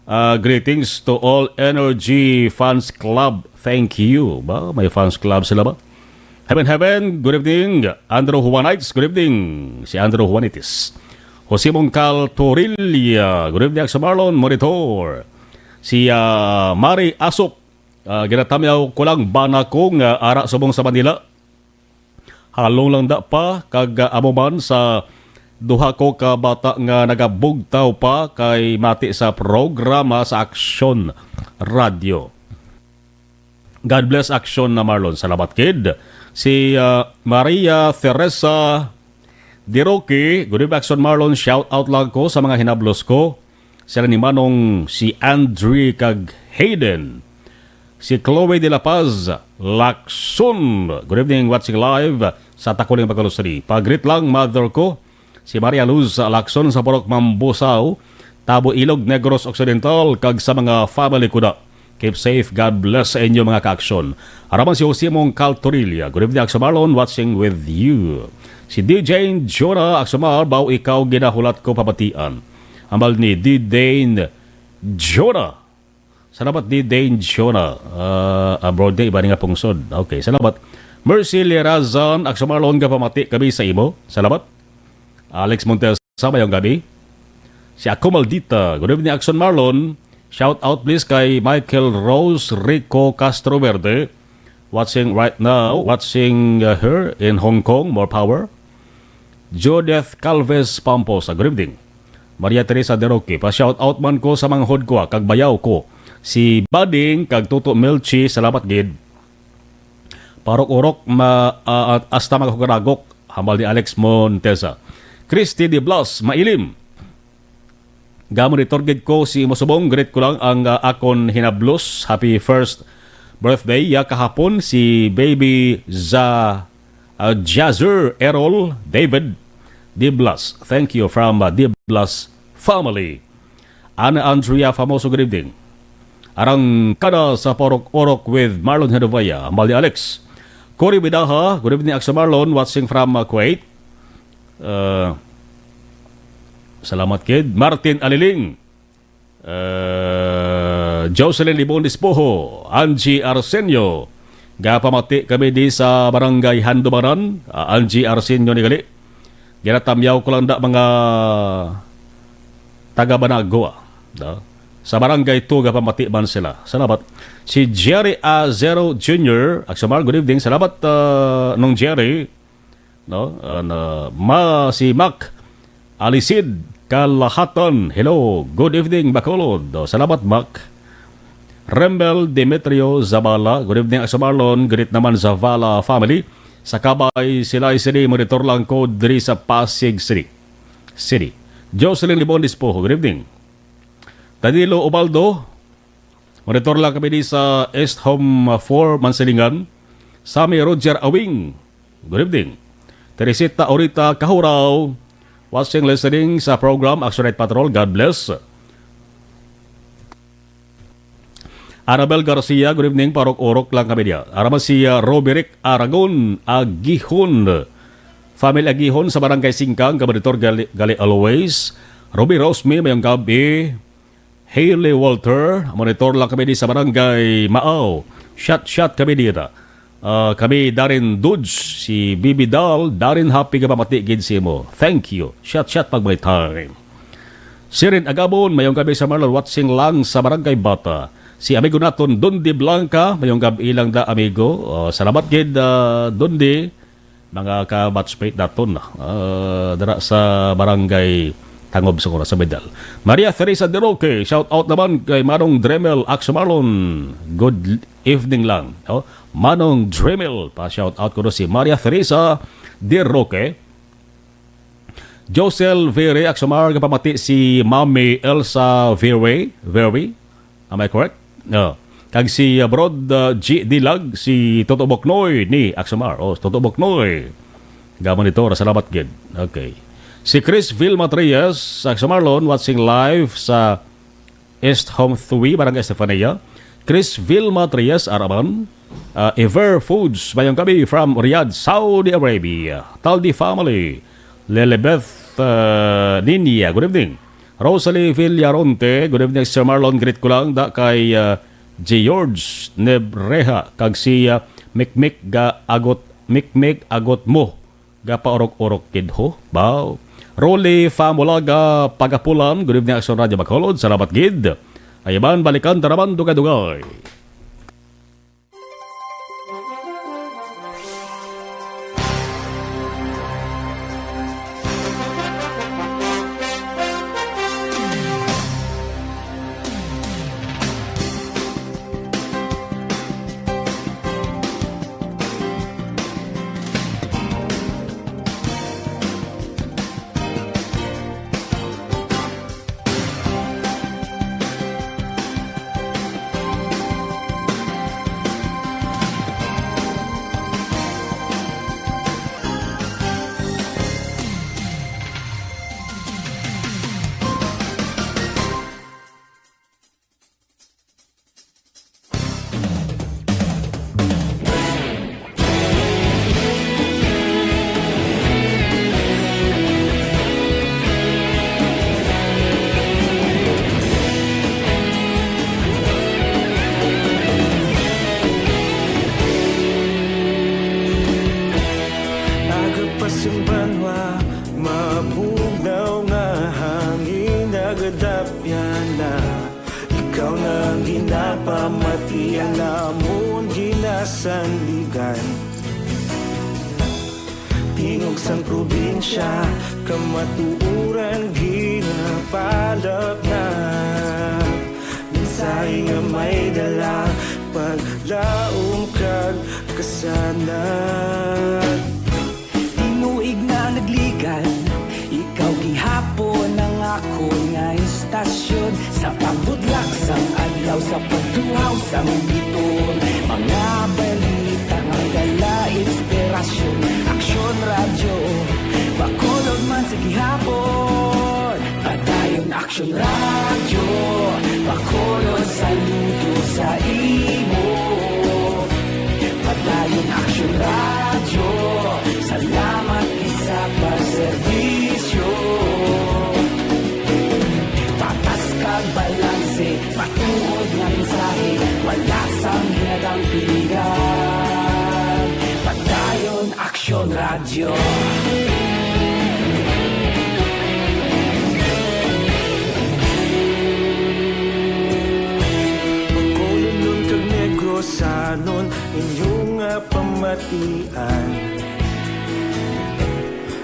Ah, greetings to all Energy Fans Club. Thank you. Ba, may fans club sila ba? Heaven, heaven, good evening. Andrew Juanites, good evening. Si Andrew Juanites. Jose Mongcal Torilla, good evening, Action Marlon, monitor. Si, ah, Mari Asok, ah, ginatamyaw ko lang bana ko nga ara subong sa Manila. Halong lang da pa, kag, ah, amo man sa duha ko ka bata nga nagabugtaw pa kay mati sa programa sa Aksyon Radyo. God bless Aksyon na Marlon. Salamat, kid. Si, ah, Maria Teresa Diroque, good evening, Aksyon Marlon. Shout out lang ko sa mga hinablos ko. Sila ni Manong si Andre kag Hayden. Si Chloe de la Paz, Lacson. Good evening, watching live. sa Taculing, Bacolod City. Pa-greet lang, mother ko, si Maria Luz Lacson sa Purok Mambusao, Tabo Ilog, Negros Occidental, kag sa mga family ko na. Keep safe. God bless sa inyo, mga ka-aksyon. Araman si Jose Mong Caltorilla. Good evening, Aksyon Marlon. Watching with you. Si D J Jonah, Aksyon Mar, baw ikaw ginahulat ko pabatian. Ambal ni D J Jonah. Salamat, D J Jonah. Ah, abroad na, iba ni nga pungsod. Okay, salamat. Mercy Lirazan, Aksyon Marlon, gapamati kami sa imo. Salamat. Alex Montesa, mayong gabi. Si Ako Maldita, good evening, Aksyon Marlon. Shout out please kay Michael Rose Rico Castro Verde. Watching right now, watching, uh, her in Hong Kong, more power. Judith Calves Pamposa, good evening. Maria Teresa De Roque, pa-shout out man ko sa manghod ko, ah, kag bayaw ko. Si Bading kag Toto Melchi, salamat gid. Parok-urok ma-, ah, hasta maghugaragok, hambal ni Alex Montesa. Christy De Blas, mailim. Gamonitor gid ko si imo subong, greet ko lang ang, ah, akon hinablos. Happy first birthday, ya, kahapon si baby za, ah, Jazzer Errol David De Blas. Thank you from, ah, De Blas family. Ana Andrea Famoso, good evening. Arangkada sa Purok-urok with Marlon Hedovaya, hambal ni Alex. Cory Bidaha, good evening, Aksyon Marlon, watching from, uh, Kuwait. Uh, salamat gid. Martin Aliling. Uh, Jocelyn Libon Dispoho, Angie Arsenio. Gapamati kami di sa Barangay Handumanan, uh, Angie Arsenio ni gali. Ginatamyaw ko lang da mga taga Banagua, no? Sa Barangay two, gapamati man sila. Salamat. Si Jerry Azero Junior, Aksyon Mar, good evening. Salamat, uh, Nong Jerry. No? Ano, ma, si Mac Alisid Kalahatan. Hello, good evening, Bacolod. Oh, salamat, Mac. Rembel Demetrio Zavala, good evening, Aksyon Marlon. Greet naman Zavala family. Sa Kabay, sila sini, monitor lang ko diri sa Pasig City. City. Jocelyn Libon Dispoho, good evening. Danilo Ubaldo, monitor lang kami di sa East Home four, Mansilingan. Sammy Roger Awing, good evening. Teresita Orita Kahuraw, watching, listening sa program Action Night Patrol. God bless. Anabel Garcia, good evening. Parok-urok lang kami diya. Araman si, uh, Roberic Aragon Agihon. Family Agihon sa Barangay Singkang, kabaditor gali, gali always. Ruby Rosme, mayong gabi. Haley Walter, monitor lang kami di sa Barangay Maaw. Shot, shot kami dito. Ah, kami Darren Dudes, si Bibi Dal, Darren, happy ka pamati gid si mo. Thank you. Shot, shot pag may time. Sirin Agabon, mayong gabi sa Marlon, watching lang sa Barangay Bata. Si amigo naton, Dundi Blanca, mayong gabi lang da, amigo. Oh, salamat gid, ah, Dundi. Mga ka-batchmate naton, ah, dira sa Barangay Tangob, Socorro, sa Medal. Maria Teresa De Roque, shout out naman kay Manong Dremel Action Marlon. Good evening lang. Oh, Manong Dremel, pa-shout out ko si Maria Teresa De Roque. Josel Vere, Action Mar, pamati si Mami Elsa Vere, Vere. Am I correct? No. Kag si, uh, Brod, uh, G Dilag, si Toto Boknoy ni Action Mar. Oh, Toto Boknoy. Gamon ito, salamat gid. Okay. Si Chris Vilma Trias, Action Marlon, watching live sa East Home three, Barangay Estefania. Chris Vilma Trias, Araman. Uh, Ever Foods, mayong gabi from Riyadh, Saudi Arabia. Taldi family. Lelebeth, uh, Ninia, good evening. Rosalie Villaronte, good evening, Sir Marlon. Greet ko lang da kay, uh, George Nebreha, kag si, uh, Mikmik ga agot, Mikmik agot mo. Gapaurok-urok gid ho. Baw. Rolly Famulaga, Pagapulan, good evening, Action Radio Bacolod. Salamat gid. Ayaban, balikan ta naman, dugay-dugay. Dapyana, ikaw na ang ginapamatian, amon ginasandigan. Tingog sang probinsya, kamatuoran ginapalapnap. Mensahe nga may dala, paglaom kag kasanag. Tinuig na nagligan, ikaw gihapon ang akon nga istasyon. Sa pagbudlak sang adlaw, sa pagtuhaw sang biton, mga balita nga dala inspirasyon. Aksyon Radyo, Bacolod man sa gihapon. Padayon Aksyon Radyo, Bacolod, saludo sa imo. Padayon Aksyon Radyo, salamat gid sa pagserbisyo. Patas kag balanse, matuod nga mensahe, wala sang ginadampigan. Padayon Aksyon Radyo. Bacolodnon kag Negrosanon, inyo nga pamatian.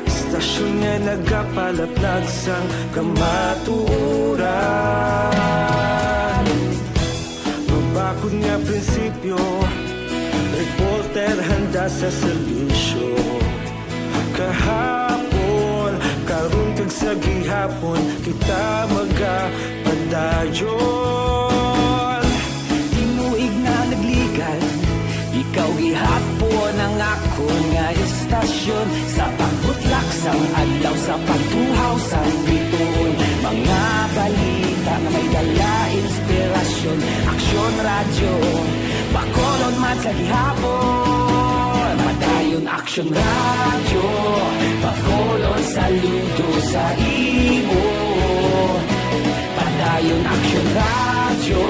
Istasyon nga nagapalaplag sang kamatuoran. Mabakod nga prinsipyo, reporter handa sa serbisyo. Kahapon, karon kag sa gihapon, kita magapadayon. Tinuig na nagligan, ikaw gihapon ang akon nga istasyon. Sa pagbutlak sang adlaw, sa pagtuhaw sang bituon, mga balita nga may dala inspirasyon. Aksyon Radyo, Bacolod man sa gihapon. Padayon Aksyon Radyo, Bacolod, saludo sa imo. Padayon Aksyon Radyo,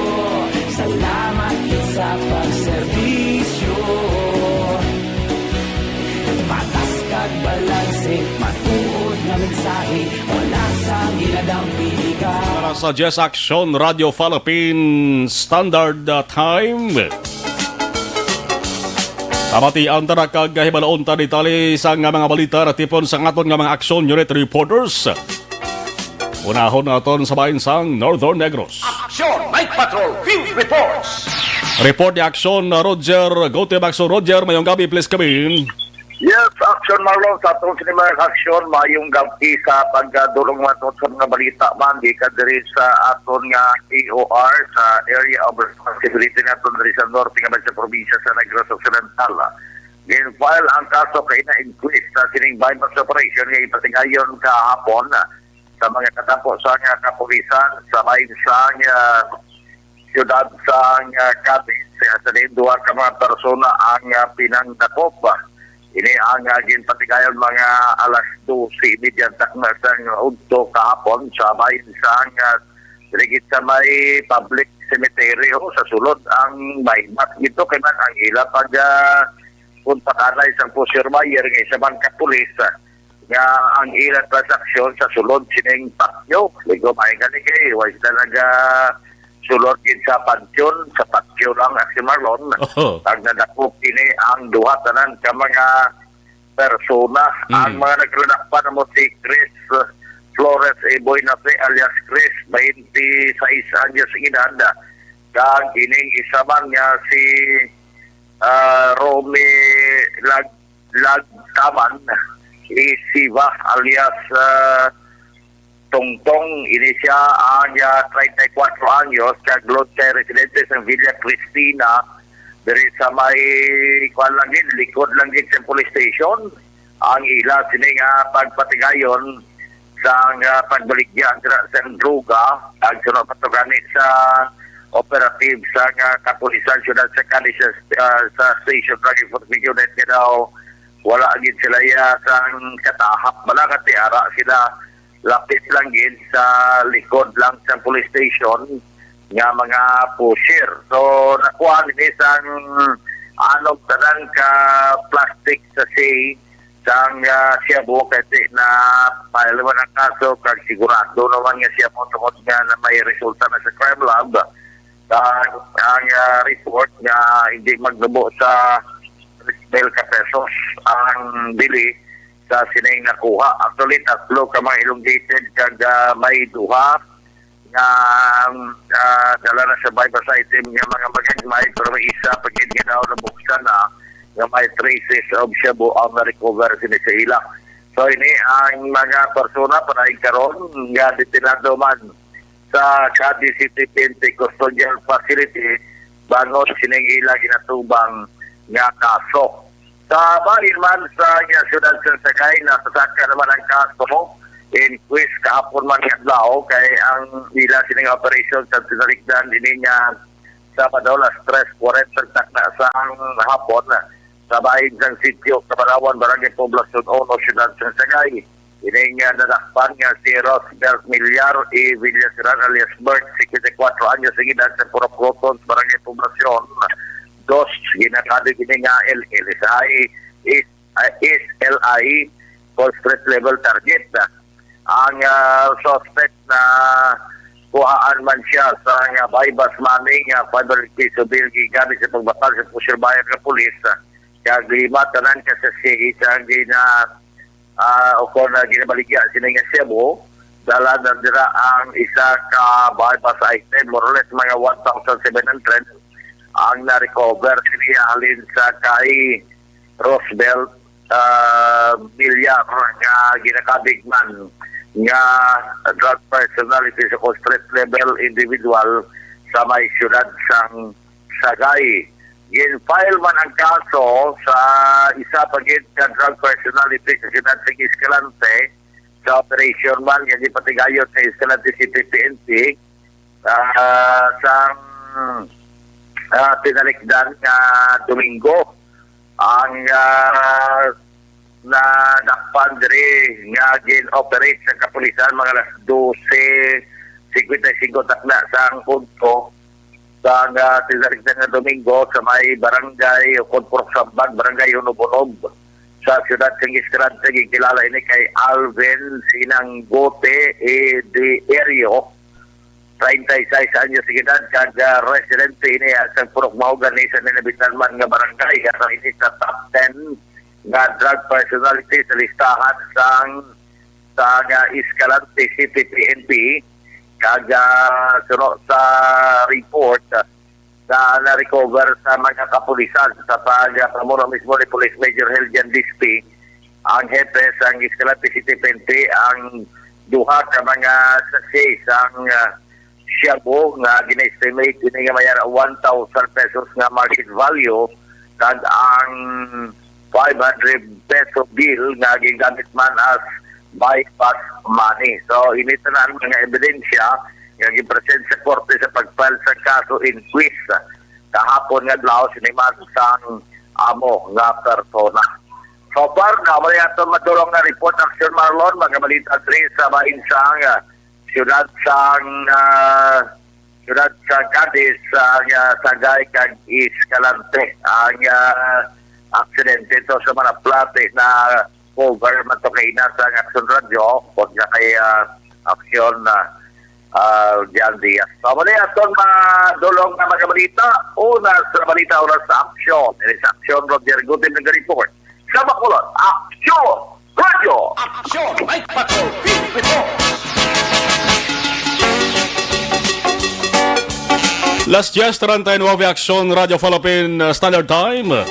salamat gid sa pagserbisyo. Patas kag balanse, matuod nga mensahe, wala sang ginadampigan. Para sa Jess Aksyon Radyo Philippine Standard, uh, Time. Pamati ang tanan kag hibaloon ta detalye sa nga mga balita natipon sa aton nga mga Aksyon Unit reporters. Unahon naton sa bahin sang Northern Negros. Aksyon Night Patrol Field Reports. Report ni Aksyon Roger Gautier. Aksyon Roger, mayong gabi, please come in. Yes, Aksyon Marlon, sa atong sini mga aksyon, mayong gabi sa pagdulong naton sa mga balita man gikan diri sa aton nga A O R sa area of responsibility naton diri sa norte nga may sa probinsya sa Negros Occidental. Gin-file ang kaso kay na inquest sa sining buy-bust operation nga ipatigayon kahapon sa mga katapo sa nga kapulisan sa bahin sang, ah, siyudad sang, ah, Cadiz, ah, sa diin duha ka mga persona ang, ah, pinangdakop. Ini ang, ah, ginpatigayon mga alas dose y media takna sang udto kahapon sa bahin sang, ah, diri gid sa may public cemetery, oh, sa sulod ang maybat dito kay man ang ila pag, ah, punta kanay sang Pusher Mayer nga isa man ka pulis, ah, nga ang ila transaksyon sa sulod sining patio. Ligo, may gani kay, wa sila naga sulod gid sa patio, sa patio lang, Aksyon Marlon. Oh. Ang nadakop ini ang duha tanan ka mga persona. Mm. Ang mga nagradakpan mo si Chris Flores Eboy na si alias Chris, twenty-six anyos ang edad. Kag ining isa man nga si, ah, Romy Lag-, Lagtaman, si Siva alias, ah, Tongtong, ini siya ang, ah, treinta y cuatro anyos, kag lon siya residente sa Villa Cristina, diri sa may, kuwan lang gid, likod lang gid sa police station. Ang ila sini nga pagpatigayon sa, ah, pagbaligya dira sa droga, ang sunod pa to gani sa operative sa nga kapulisan siyudad sa Cadiz, ah, sa Station Drug Enforcement Unit nga daw wala gid sila iya sang katahap bala nga tiara sila lapit lang gid sa likod lang sa police station nga mga pusher. So, nakuha nini sang anom tanan ka plastic sachet sang, ah, shabu, kay ti na file man ang kaso, kag sigurado naman nga shabu tungod nga na may resulta na sa crime lab. Sa ang, ah, report nga hindi magnubo sa tres mil ka pesos ang bili sa sining nakuha. Actually, tatlo ka mga elongated kag, ah, may duha nga, ah, dala na sa buy-bust item nga mga magagmay, pero may isa pa gid nga daw nabuksan na nga may traces of shabu ang na-recover sini sa ila. So, ini ang mga persona para karon nga detenado man sa Cadiz City P N P Custodial Facility bangod sining ila ginatubang nga kaso. Sa bahin man sa iya siyudad sa Sagay, nasasaka naman ang kaso, inquest kahapon man nga adlaw, kay ang ila sining operation sa tinalikdan ini nga Sabado, alas tres kuwarenta takna sang hapon, sa bahin sang Sitio Kabanawan, Barangay Poblacion uno, Siyudad sang Sagay. Ini nga nadakpan nga si Rosbert Millar E. Villaseran alias Bert, singkwenta y kuwatro anyos ang edad, sa Purok Roton, Barangay Poblacion dos, ginakabig ini nga L L S I, is, ah, S L I, cause threat level target. Ang, ah, suspect na kuhaan man siya sa nga buy-bust money nga five hundred peso bill gigamit sa pagbakal sa pusher buyer nga pulis, ah, kag lima tanan ka sachet sa gina, ah, o kon, ah, ginabaligya sini nga shabu. Dala na dira ang isa ka buy-bust item, more or less mga one thousand seven hundred ang na-recover niya halin sa kay Roosevelt, ah, Villar nga ginakabig man nga drug personality sa threat level individual sa may siyudad sang Sagay. Gin-file man ang kaso sa isa pa gid ka drug personality sa siyudad sa Escalante sa operation man nga gipatigayon sa Escalante City P N P, ah, sang, ah, tinalikdan nga Domingo. Ang, ah, nadakpan diri nga gin-operate sa kapulisan mga alas dose cincuenta y cinco takna sang udto sang, ah, tinalikdan nga Domingo sa may barangay o Purok Sambag, Barangay Hunob-Hunob, sa siyudad sang Escalante. Ginkilala ini kay Alvin Sinanggote Edierio, treinta y seis anyos ang edad, kag, ah, residente ini sa Purok Mahogany sa ninabitan man nga barangay. Asa ini sa top ten nga drug personality sa listahan sang, sa nga Escalante City P N P, kag, ah, suno sa report, ah, na na-recover sa mga kapulisan sa pag-, ah, pamura mismo ni Police Major Heljan Dispi, ang hepe sang Escalante City P N P, ang duha ka mga sachet sang, ah, shabu nga gina-estimate ini nga may ara one thousand pesos nga market value, kag ang five hundred peso bill nga gingamit man as buy-bust money. So, ini tanan mga ebidensya nga gipresent sa korte sa pag-file sa kaso inquest kahapon nga adlaw sini man sang amo nga persona. So far, na wala aton madulong nga report, Action Marlon, mga balita diri sa bahin sang, ah, siyudad sang, ah, siyudad sa Cadiz, sa, ah, Sagay kag Escalante. Ang, ah, aksidente to sa Manaplate na cover man to kay ina sa Action Radio, kung nga kay, ah, Action, ah, ah, Jan Diaz. So, mali aton madulong nga mga balita. Una sa balita, oras sa Action. Ini sa Action, Roger Gutin nag-report. Sa Bacolod, Action Radio. Action, Night Patrol, Field Report. Las diez treinta y nueve, Action Radio Philippine, uh, Standard Time.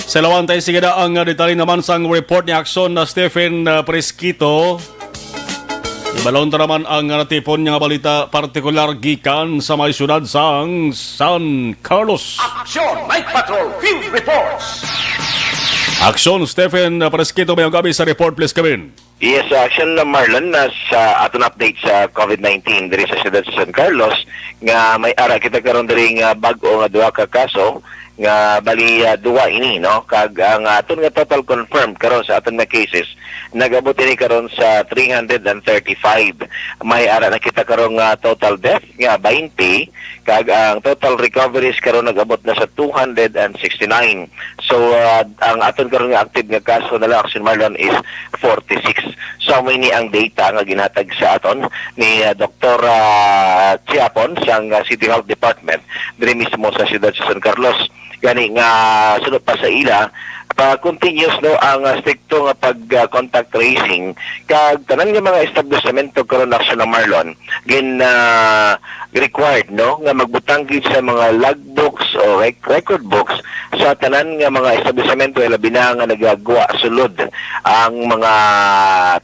Sa lawan tayo, sige na ang, uh, detalye naman sang report ni Action na Stephen, uh, Presquito. Ibalon ta naman ang natipon nga balita partikular gikan sa may siyudad sang San Carlos. Action Night Patrol Field Reports. Action, Stephen Presquito, may gabi sa report, please come in. Yes, uh, Action Marlon, na sa aton update sa COVID nineteen diri sa siyudad sa San Carlos, nga may ara kita karon diri nga bag-o nga duha ka kaso nga bali, uh, duha ini, no? Kag ang aton nga total confirmed karon sa aton nga cases nag-abot ini karon sa three hundred and thirty-five. May ara na kita karon nga total death nga twenty, kag ang total recoveries karon nag-abot na sa two hundred and sixty-nine. So, uh, ang aton karon nga active nga kaso na lang, Action Marlon, is forty-six. So, amo ini ang data nga ginhatag sa aton ni, uh, Doktor, uh, Chiapon sang, uh, City Health Department diri mismo sa siyudad sa San Carlos. Gani nga suno pa sa ila, pa continuous, no, ang, uh, strikto nga pag, uh, contact tracing, kag tanan nga mga establishmento karon, Action Marlon, gin, uh, required, no, nga magbutang gid sa mga logbooks o rec-, record books sa tanan nga mga establishmento, labi na nga nagagwa sulod ang mga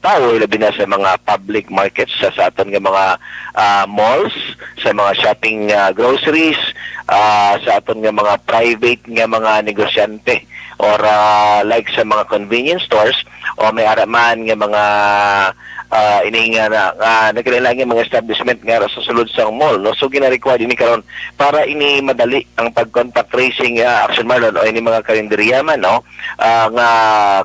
tawo, labi na sa mga public markets, sa, sa aton nga mga, ah, malls, sa mga shopping, ah, groceries, ah, sa aton nga mga private nga mga negosyante, or, ah, like sa mga convenience stores, o may ara man nga mga, ah, ini nga na, nga nagkalain-lain nga mga establishment nga ara sa sulod sang mall, no? So, gina-require ini karon para ini madali ang pag-contact tracing, ah, Action Marlon, o ini mga karinderya man, no? Ah, nga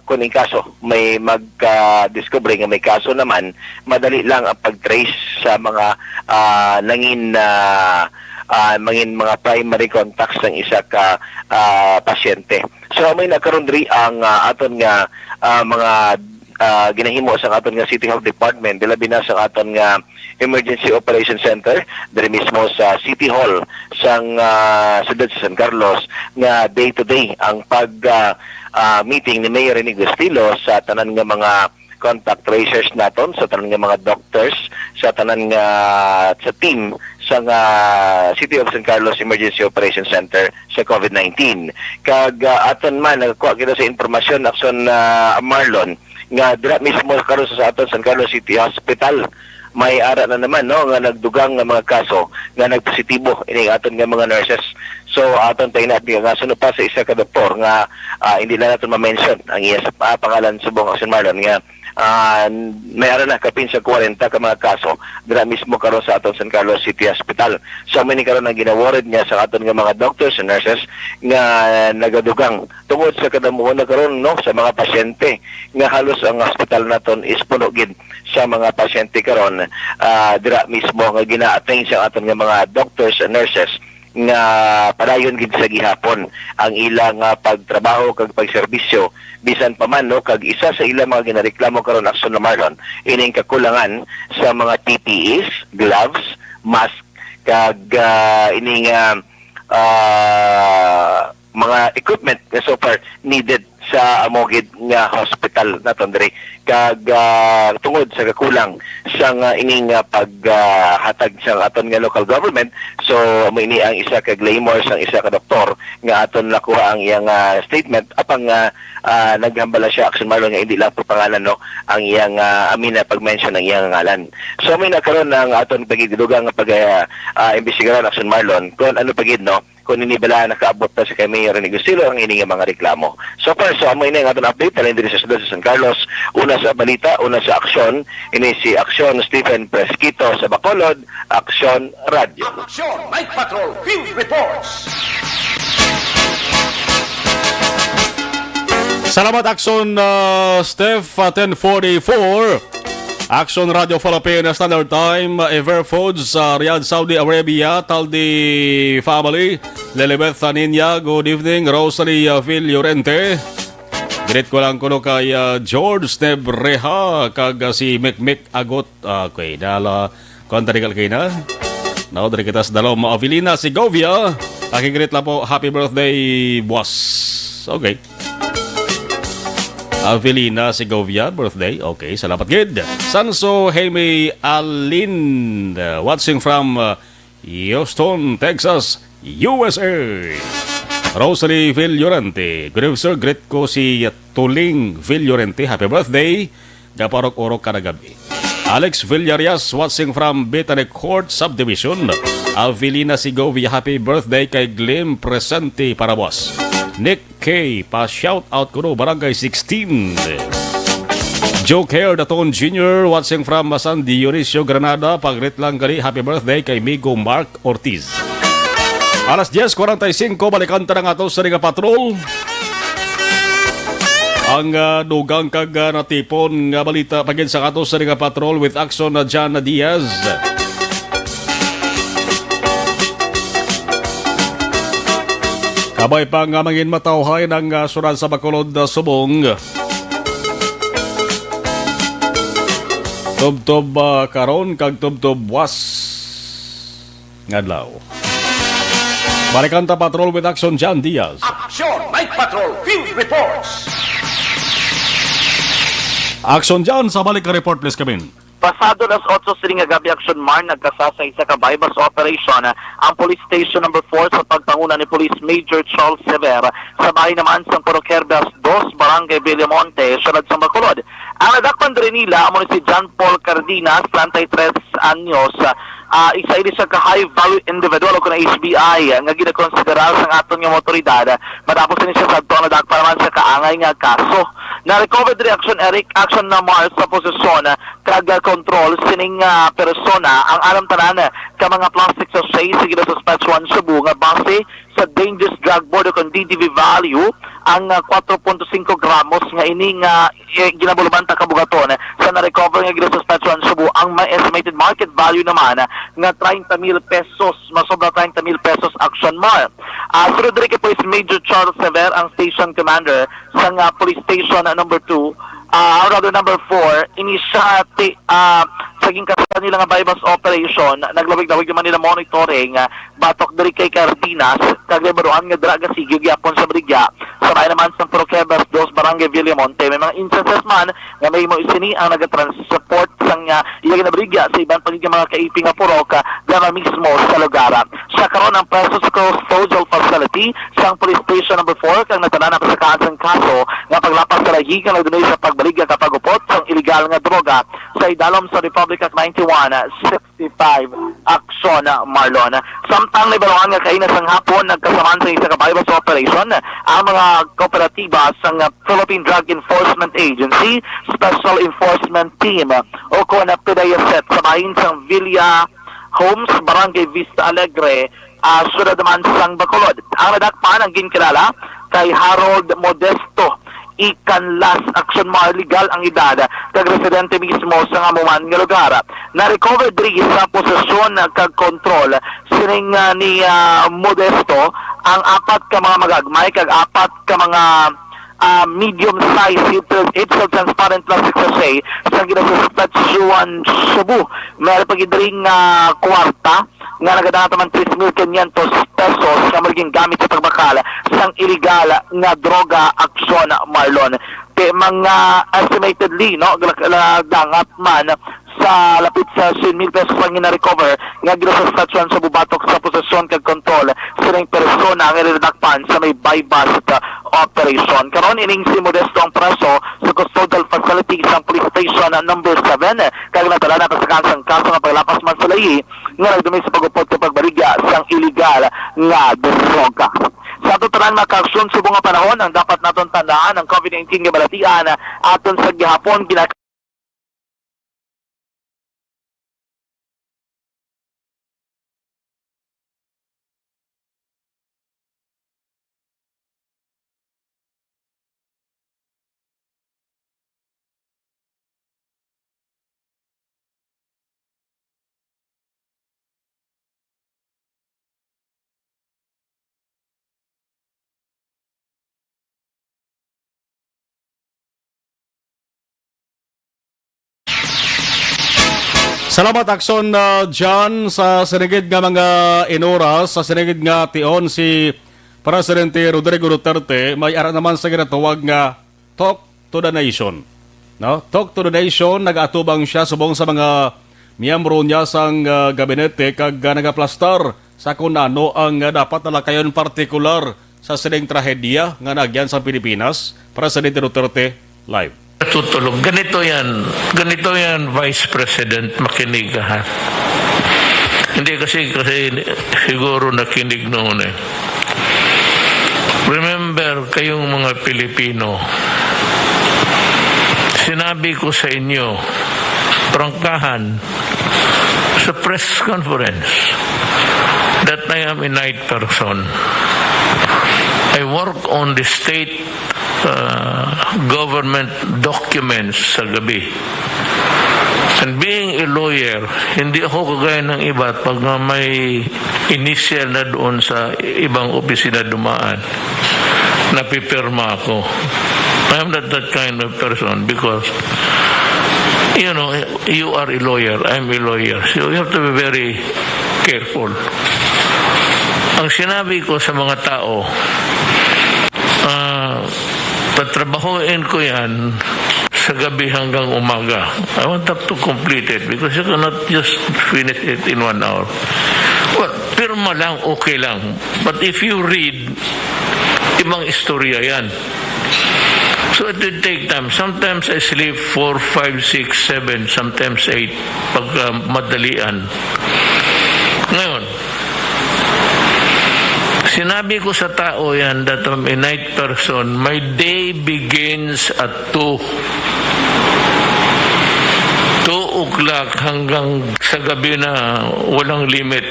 kung in kaso may magka-discover nga may kaso naman, madali lang ang pag-trace sa mga, ah, nangin, ah, ah, mangin mga primary contacts ng isa ka, ah, pasyente. So, may na karon diri ang, ah, aton nga, ah, mga, ah, ginahimo sa aton nga City Health Department, labi na sa aton nga Emergency Operation Center diri mismo sa City Hall sang, ah, siyudad sa San Carlos, nga day to day ang pag, ah, ah, meeting ni Mayor Rene Gustilo sa tanan nga mga contact tracers naton, sa tanan nga mga doctors, sa tanan nga, sa team sa nga City of San Carlos Emergency Operation Center sa COVID nineteen. Kag, ah, aton man, nagkuha kita sa impormasyon, Action, ah, Marlon, nga dira mismo karon sa aton San Carlos City Hospital, may ara na naman, no, nga nagdugang nga mga kaso nga nagpositibo ining aton nga mga nurses. So, aton tayo na nga suno pa sa isa ka doktor nga, ah, hindi lang naton ma-mention ang iya sa pa-, pangalan, subong, Action Marlon, nga, ah, may ara na kapin sa kwarenta ka mga kaso dira mismo karon sa aton San Carlos City Hospital. So, amo ni karon ang ginaworried niya sa aton nga mga doctors and nurses nga nagadugang tungod sa kadamuhon na karon, no, sa mga pasyente, nga halos ang hospital naton is puno gid sa mga pasyente karon, ah, dira mismo nga gina-attend sa aton nga mga doctors and nurses nga padayon gid sa gihapon ang ilang, ah, pagtrabaho kag pagserbisyo, bisan pa man, no, kag isa sa ilang mga ginareklamo karon, Action na Marlon, ining kakulangan sa mga P P Es, gloves, mask, kag, ah, ining, ah, ah, mga equipment nga so far needed sa amo gid nga hospital naton diri. Kag, ah, tungod sa kakulang sang, ah, ining, ah, pag, ah, hatag sang aton nga local government, so amo ini ang isa ka glamour sang isa ka doktor nga aton nakuha ang iyang, ah, statement, apang, ah, ah, naghambal lang siya, Action Marlon, nga hindi lang po pangalan, no, ang iyang, ah, amin na pag-mention ang iyang ngalan. So, may na karon ang aton pagidugang nga pag, ah, ah, imbestigaran, Action Marlon, kung ano pa gid, no, kung ini bala nakaabot na sa kay Mayor Rene Gustilo ang ini nga mga reklamo. So far, so amo ini ang aton update halin diri sa siyudad sa San Carlos. Una sa balita, una sa aksyon, ini si Aksyon Stephen Fresquito sa Bacolod, Aksyon Radyo. Action Night Patrol Field Reports. Salamat, Action, uh, Steph, uh, ten forty-four. Action Radio Philippines Standard Time, uh, Ever Foods, uh, Riyadh, Saudi Arabia, Taldi family, Lilibeth Ninya, good evening, Rosalie, uh, Phil Llorente. Greet ko lang kuno kay, uh, George Nebreha, kag, uh, si Mikmik Agot, uh, okay, dala, kuwan, tari kay na. No, dari kita sa Dalom, Avelina Segovia. Aki greet lang po, happy birthday, boss. Okay. Avelina Segovia, birthday. Okay, salamat gid. Sanso Jaime Alin, uh, watching from, uh, Houston, Texas, U S A. Rosalie Phil Llorente, good evening, sir. Greet ko si Tuling Phil Llorente. Happy birthday. Gaparok-urok ka na gabi. Alex Villarias, watching from Bethany Court Subdivision. Avelina Segovia, happy birthday kay Glenn Presente para boss. Nick K, pa shout out kuno, Barangay sixteen. Duke Hair Daton Junior, watching from San Dionisio, Granada. Pagrit lang gali, happy birthday kay Migo Mark Ortiz. Alas diez cuarenta y cinco, balikan ta na nga ato sa nga patrol. Ang, ah, dugang kag, ah, natipon nga balita pagin sa ato sa nga patrol with Action na John Diaz. Kabay pa nga mangin matawhay ng, ah, suran sa Bacolod, ah, Subong. Tubtob, ah, karon kag tubtob buwas nga adlaw. Balikan ta patrol with Action John Diaz. Action Night Patrol Field Reports. Action John, sa balik ka report, please, kamin. Pasado las otso sini nga gabi, Action Mar, nagkasa sa isa ka buy-bust operation ang Police Station Number Four sa pagpanguna ni Police Major Charles Sever sa bahin naman sang Purok Herbas Dos, Barangay Villamonte, Siyudad sang Bacolod. Ang nadakpan diri nila amo ni si John Paul Cardenas, treinta y tres anyos, ah, isa ini siya ka high value individual o kon H V I nga ginakonsiderar sang aton nga mga otoridad. Matapos ini siya sadto ang nadakpan naman sa kaangay nga kaso. Na-recover diri, Action Eric, Action Mar, sa posesyon kag kontrol sining, ah, persona ang anam tanan ka mga plastic sachet sa ginasuspetsyohan shabu nga base sa Dangerous Drug Board o kon D D B value ang, ah, kwatro punto singko gramos nga ini nga, eh, ginabulbanta ka bugaton sa na-recover nga ginasuspetsyohan shabu. Ang may estimated market value naman nga treinta mil pesos, masobra treinta mil pesos, Action Mar. Ah, sunod diri kay Police Major Charles Sever, ang station commander sang, ah, Police Station, ah, number two, ah, or rather number four, ini siya ti-, ah, sa ginkasa nila nga buy-bust operation, naglawig-lawig naman nila monitoring, ah, batok diri kay Cardenas, kag nahibaluan nga dira gasigyo gyapon sa baligya. Sa bahin naman sang Purok Herbas Dos, Barangay Villamonte, may mga instances man nga may mo sini ang nagatransport sang, ah, iya ginabaligya sa iban pa gid nga mga kaiping nga purok, ah, dira mismo sa lugar. Siya karon ang preso sa custodial facility sang Police Station Number Four, kag natanan ang kasakaan sang kaso nga paglapas sa lahi nga nagdulot sa pagbaligya kag pag-upot sang iligal nga droga sa idalom sa Republic Act ninety-one sixty-five, Action Marlon. Samtang nahibaluan nga kaina sang hapon, nagkasamaan sa isa ka buy-bust operation ang mga kooperatiba sang Philippine Drug Enforcement Agency, Special Enforcement Team, o kon PDEACET, sa bahin sang Villa Homes, Barangay Vista Alegre, ah, siyudad naman sang Bacolod. Ang nadakpan ang ginkilala kay Harold Modesto Icanlas, Action Mar, legal ang edad, kag residente mismo sa amo man nga lugar. Na-recover diri sa posesyon kag kontrol sining, ah, ni, ah, Modesto ang apat ka mga magagmay kag apat ka mga, ah, medium size heat-, heat-sealed transparent plastic sachet sa ginasuspetsyohan shabu. Meron pa gid diri nga kwarta nga nagadangat man tres mil quinientos pesos nga maging gamit sa pagbakal sang iligal nga droga, Action Marlon. Ti mga estimatedly, no, gala-, galadangat man sa lapit sa siyam mil pesos ang gina-recover nga ginasuspetsyohan shabu batok sa posesyon kag kontrol sining persona nga ginadakpan sa may buy-bust operation. Karon, ining si Modesto ang preso sa custodial facility sang Police Station Number Seven, kag natanan ang kasakaan sang kaso nga paglapas man sa lahi nga nagdulot sa pag-upot kag pagbaligya sang iligal nga droga. Sa ato tanan mga kaaksyon, subong nga panahon ang dapat naton tandaan ang COVID nineteen nga balatian aton sa gihapon gina- Salamat, Action, uh, John. Sa sinigid nga mga inuras, sa sinigid nga tion, si Presidente Rodrigo Duterte may ara naman sa ginatawag nga Talk to the Nation. No? Talk to the Nation, nag-atubang siya subong sa mga miyembro niya sang, ah, gabinete kag, ah, nagaplastar sa kun ano ang, ah, dapat talakayon partikular sa sining trahedya nga naagyan sa Pilipinas. Presidente Duterte, live. Tutulog. Ganito yan. Ganito yan, Vice President. Makinig ka, ha? Hindi kasi, kasi siguro nakinig noon eh. Remember, kayong mga Pilipino, Sinabi ko sa inyo, prangkahan, sa press conference, that I am a night person. I work on the state, uh, government documents sa gabi. And being a lawyer, hindi ako kagaya ng iba pag nga may initial na doon sa ibang opisina dumaan, napipirma ako. I am not that kind of person because, you know, you are a lawyer, I'm a lawyer. So you have to be very careful. Ang sinabi ko sa mga tao, ah, tatrabahuin ko yan sa gabi hanggang umaga. I want them to complete it because you cannot just finish it in one hour. Well, pirma lang, okay lang. But if you read, ibang istorya yan. So it will take time. Sometimes I sleep four, five, six, seven, sometimes eight pagka madalian. Ngayon, sinabi ko sa tao yan that I'm a night person, my day begins at two. Two o'clock hanggang sa gabi na walang limit.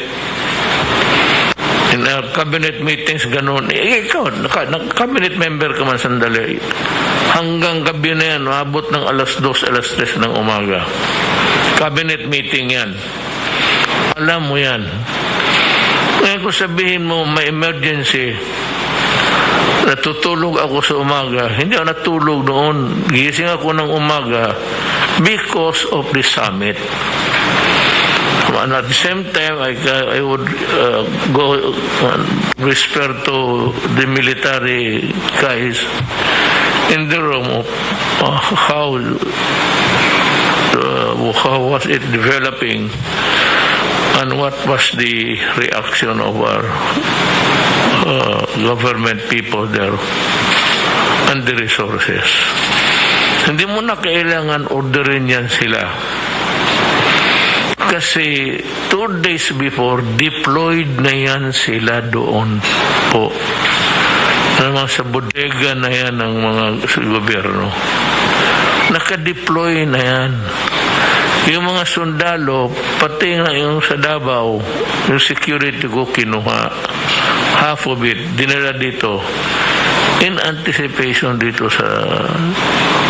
In, uh, cabinet meetings, ganun. Eh, ikaw, naka, naka, cabinet member ka man sandali. Hanggang gabi na yan, maabot ng alas dos, alas tres ng umaga. Cabinet meeting yan. Alam mo yan. Ngayon, kung sabihin mo, may emergency, natutulog ako sa umaga. Hindi ako natulog noon. Gising ako ng umaga because of the summit. And at the same time, I, I would, uh, go, uh, whisper to the military guys in the room of, uh, how, uh, how was it developing and what was the reaction of our, uh, government people there and the resources. Hindi mo na kailangan orderin yan sila. Kasi two days before, deployed na yan sila doon po. Ano, mga sa bodega na yan ng mga sa gobyerno. Naka-deploy na yan. Yung mga sundalo, pati nga yung sa Davao, yung security ko kinuha. Half of it, dinala dito in anticipation dito sa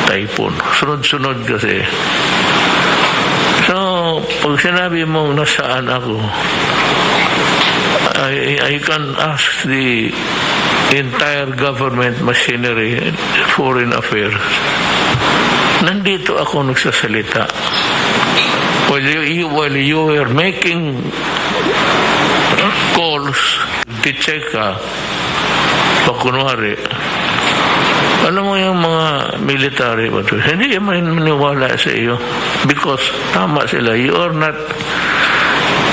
typhoon. Sunod-sunod kasi. So, pag sinabi mong nasaan ako, I, I can ask the entire government machinery, foreign affairs. Nandito ako nagsasalita. While you, you, while you were making calls, di-check ka, pag kunwari, alam mo yung mga military ba to? Hindi ka man maniwala sa iyo because tama sila. You are not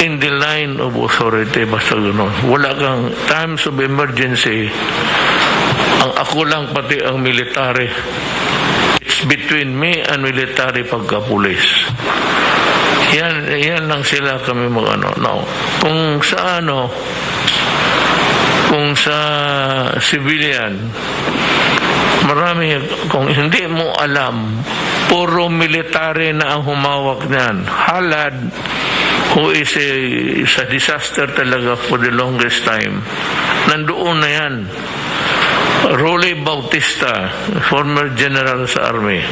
in the line of authority, basta ganun. Wala kang times of emergency. Ang ako lang, pati ang military. It's between me and military pagka-pulis. Yan, yan lang sila kami mag-ano. Now, kung sa ano, kung sa civilian, marami, kung hindi mo alam, puro military na ang humawak niyan. Halad, who is a, sa disaster talaga for the longest time, nandoon na yan. Rolly Bautista, former general sa army,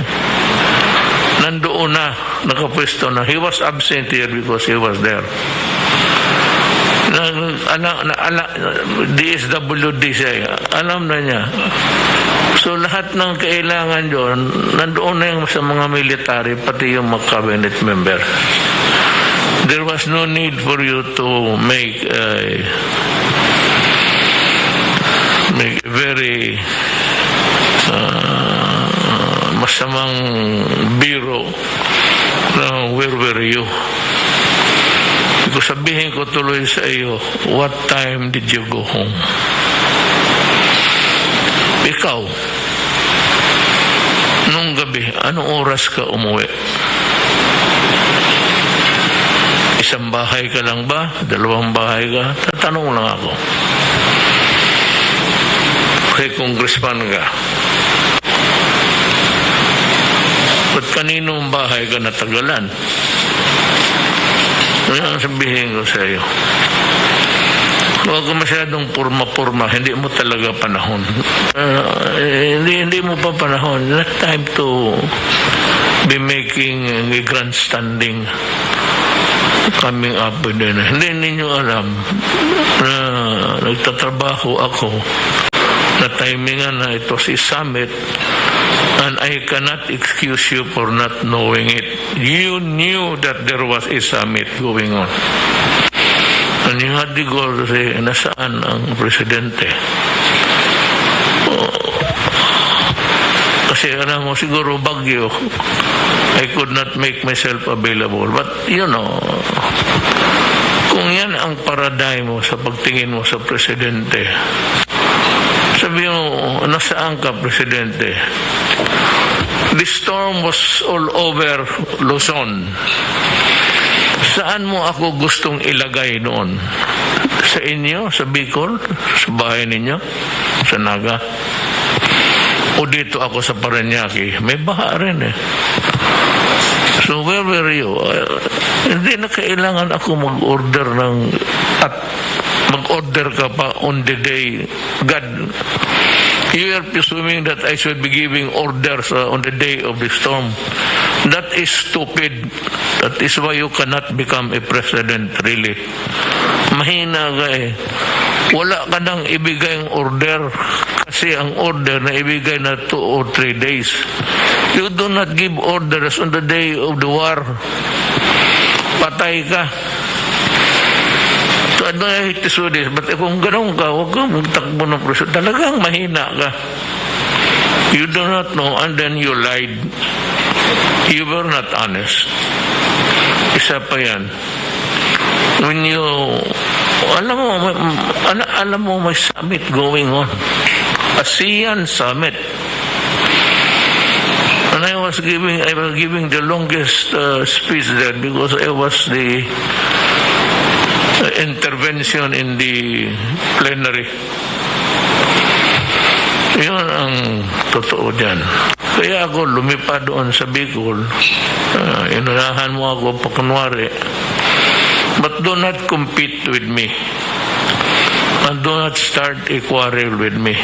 nandoon na, nakapwesto na. He was absent here because he was there. Na, ala, na, ala, D S W D siya, alam na niya. So, lahat ng kailangan doon, nandoon na yung sa mga military, pati yung mga cabinet member. There was no need for you to make a, make a very, uh, masamang biro na, "Where were you?" Kung sabihin ko tuloy sa iyo, "What time did you go home?" Ikaw, nung gabi, anong oras ka umuwi? Isang bahay ka lang ba? Dalawang bahay ka? Tatanong lang ako. Kay congressman ka. Ba't kanino ang bahay ka natagalan? Kaya ang sabihin ko sa iyo, huwag ka masyadong porma-porma, hindi mo talaga panahon. Ah, eh, hindi, hindi mo pa panahon. Not time to be making a grandstanding coming up with it. Hindi ninyo alam na nagtatrabaho ako na timingan na ito si summit, and I cannot excuse you for not knowing it. You knew that there was a summit going on. And you had the gall to say, "Nasaan ang presidente?" Oh, kasi alam mo, siguro bagyo, I could not make myself available. But, you know, kung yan ang paradigm mo sa pagtingin mo sa presidente, sabi mo, "Nasaan ka, presidente?" The storm was all over Luzon. Saan mo ako gustong ilagay doon? Sa inyo, sa Bicol, sa bahay ninyo, sa Naga? O dito ako sa Parañaque, may baha rin eh. So where were you? Uh, hindi na kailangan ako mag-order ng, at mag-order ka pa on the day. God, you are presuming that I should be giving orders, uh, on the day of the storm. That is stupid. That is why you cannot become a president, really. Mahina ka eh. Wala ka nang ibigay ang order. Kasi ang order na ibigay na two or three days. You do not give orders on the day of the war. Patay ka. So, I don't hate to say this, but kung ganun ka, huwag ka magtakbo ng preso. Talagang mahina ka. You do not know, and then you lied. You were not honest. Isa pa yan. When you, alam mo, may, ala-, alam mo, may summit going on. ASEAN summit. And I was giving, I was giving the longest, uh, speech there because I was the, uh, intervention in the plenary. Yun ang totoo dyan. Kaya ako lumipad doon sa Bicol. Ah, inunahan mo ako pa kunwari. But do not compete with me. And do not start a quarrel with me.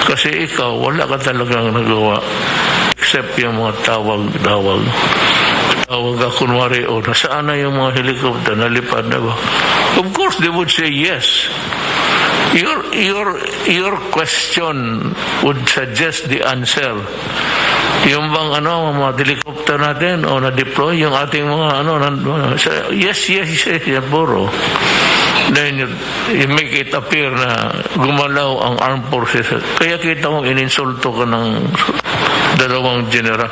Kasi ikaw, wala ka talagang nagawa. Except yung mga tawag-tawag. Tawag ka kunwari, "O, nasaan na yung mga helicopter? Nalipad na ba?" Of course, they would say yes. Your, your, your question would suggest the answer. Yung bang, ano, mga helicopter natin, o na-deploy, yung ating mga, ano, nan-, sa, yes, yes, yes, yan, puro. Then you, you make it appear na gumalaw ang armed forces. Kaya kita mo, ininsulto ka ng dalawang general.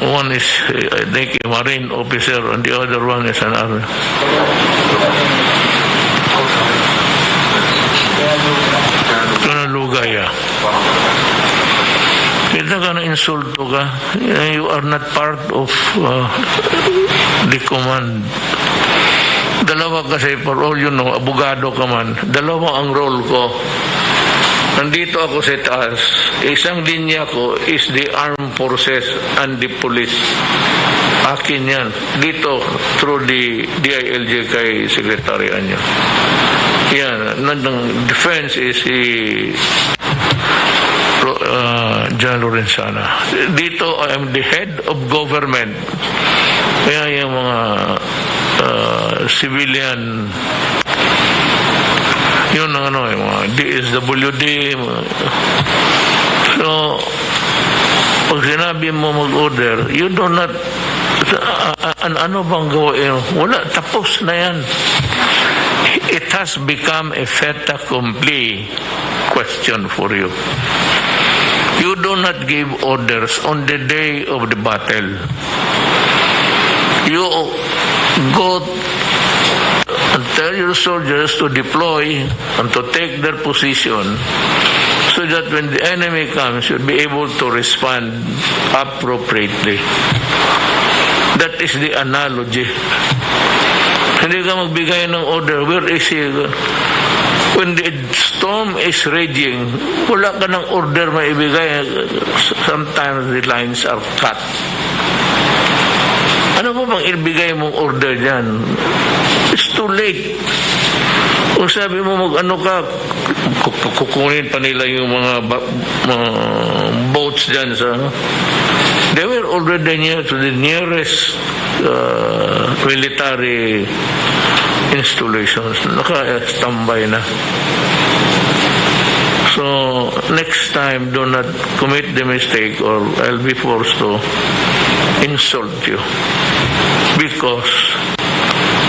One is, eh, I think, a marine officer, and the other one is an army. Ito na lugay, ah. Kita ka na insulto ka. Eh, you are not part of, uh, the command. Dalawa kasi, for all you know, abogado ka man. Dalawa ang role ko. Nandito ako sa taas. Isang linya ko is the armed forces and the police. Akin yan. Dito, through the D I L G kay Secretary Anyo. Yan. Nandang defense is si Ro-, ah, John Lorenzana. Dito, I am the head of government. Kaya yung mga, ah, civilian, yun ang ano, yung mga D S W D, mga, so, pag sinabi mo mag-order, you do not, a-, a-, an-, ano bang gawin? Wala, tapos na yan. It has become a fait accompli question for you. You do not give orders on the day of the battle. You go and tell your soldiers to deploy and to take their position so that when the enemy comes, you'll be able to respond appropriately. That is the analogy. Hindi ka magbigay ng order. Where is he? When the storm is raging, wala ka ng order maibigay. Sometimes the lines are cut. Ano pa bang ibigay mong order dyan? It's too late. Kung sabi mo mag-ano ka, ku- ku- kukunin pa nila yung mga, ba- mga boats dyan sa ano. They were already near to the nearest uh, military installations. Naka-standby na. So, next time, do not commit the mistake or I'll be forced to insult you because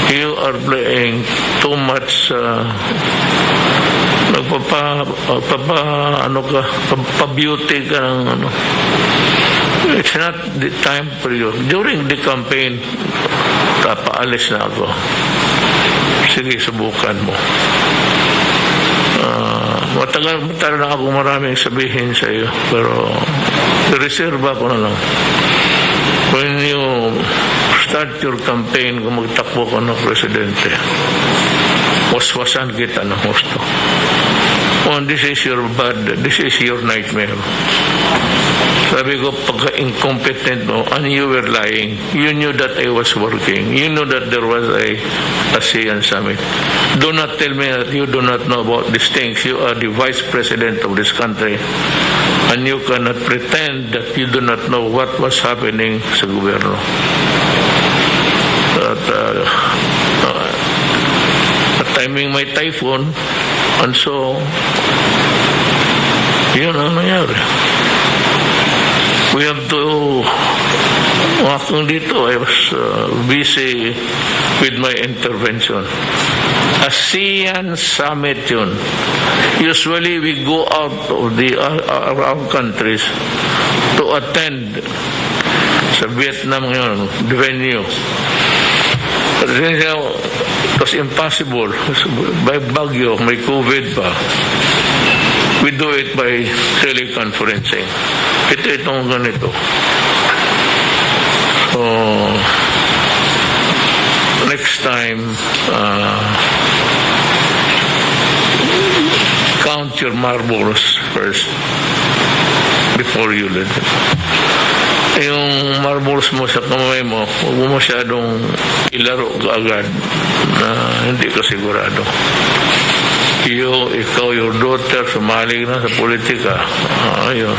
you are playing too much uh, nagpapa, papa, ano ka, pa, pa-beauty ka ng ano. It's not the time for you. During the campaign, papaalis na ako. Sige, subukan mo. Ah, matagal, matagal na ako maraming sabihin sa iyo, pero reserva ko na lang. When you start your campaign, kung magtakbo ka ng presidente, waswasan kita ng husto. Oh, this is your bad, this is your nightmare. Sabi ko, pagka-incompetent mo, and you were lying. You knew that I was working. You knew that there was a ASEAN summit. Do not tell me that you do not know about these things. You are the vice president of this country, and you cannot pretend that you do not know what was happening sa gobyerno. At uh, uh, at timing may typhoon, and so, yun ang nangyari. We have to, kung ako dito, I was uh, busy with my intervention. ASEAN Summit yun. Usually, we go out of the uh, our countries to attend sa Vietnam ngayon, the venue. But since uh, it was impossible, by bagyo, may COVID pa, we do it by teleconferencing. Ito, itong ganito. So, next time, uh, count your marbles first before you let it. Yung marbles mo sa kamay mo, huwag mo masyadong ilaro kaagad na hindi ka sigurado. You, ikaw, your daughter, sumali na sa politika. Ah, ayun.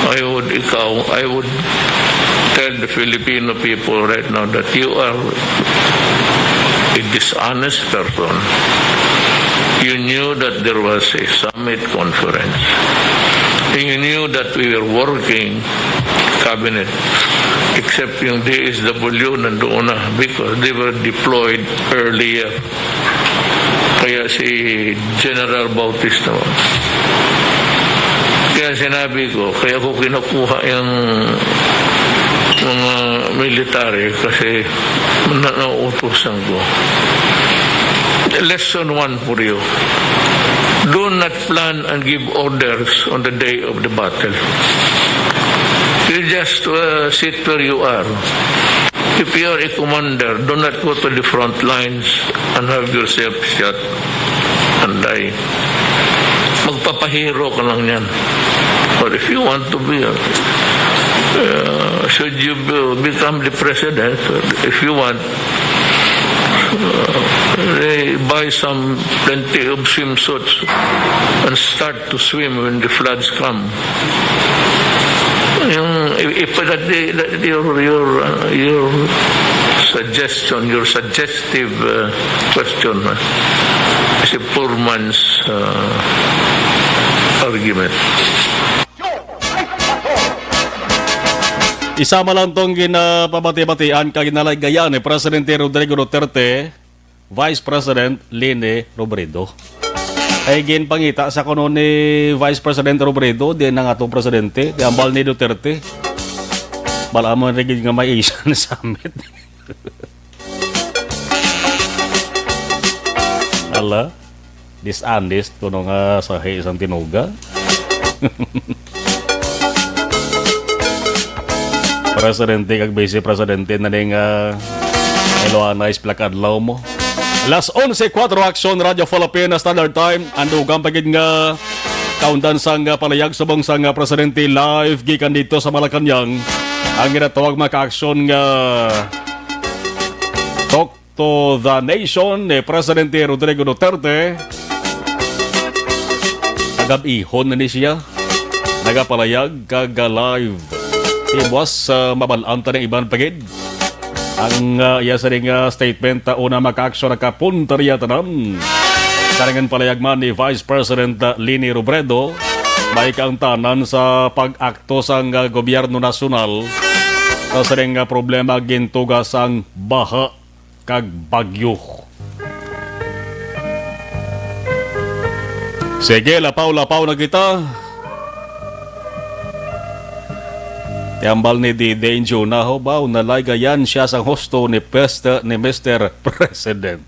I would, ikaw, I would tell the Filipino people right now that you are a dishonest person. You knew that there was a summit conference. You knew that we were working cabinet, except yung D S W nandoon na because they were deployed earlier. Kaya si General Bautista, kaya sinabi ko, kaya ko kinukuha yung mga military kasi na nauutusan ko. Lesson one for you. Do not plan and give orders on the day of the battle. You just uh, sit where you are. If you are a commander, do not go to the front lines and have yourself shot and die. Magpapahero ka lang yan. But if you want to be, uh, uh, should you be, become the president, if you want, uh, they buy some plenty of swimsuits and start to swim when the floods come. Yung, if, if that, that your, your, uh, your suggestion, your suggestive uh, question uh, is a poor man's uh, argument. Isama lang tong ginapabati-batian kag ginalagayan ni Presidente Rodrigo Duterte, Vice President Leni Robredo. Ay ginpangita sa kuno ni Vice President Robredo, di na nga atong presidente, di ambal ni Duterte. Bala mo rin nga may ASEAN Summit. Ala, dishonest kuno nga sahi sang tinuga. Presidente kag Vice Presidente na ning ah, Hello, ah, nice black adlaw mo. Alas onse kuwatro, Aksyon Radyo Philippines Standard Time. Ang dugang pa gid nga kaundan sang, ah, palayag subong sang, ah, presidente live gikan dito sa Malacañang. Ang ginatawag, mga ka-aksyon, nga Talk to the Nation ni Presidente Rodrigo Duterte. Kagab-ihon na ni siya nagapalayag kag, ah, live. Iwas sa mabalaan ta ng iban pa gid. Ang, ah, iya sa ning, ah, statement, ah, una, mga ka-aksyon, nakapuntarya tanan. Karangan palayag man ni Vice President, ah, Leni Robredo, may kaangtanan sa pag-akto sang, ah, gobyerno nasyonal sa sining, ah, problema gintuga sang baha kag bagyo. Sige, lapaw-lapaw na kita. Tiambal ni Dide Injunaho ba, nalagayan siya sang husto ni Pest-, ni Mister President.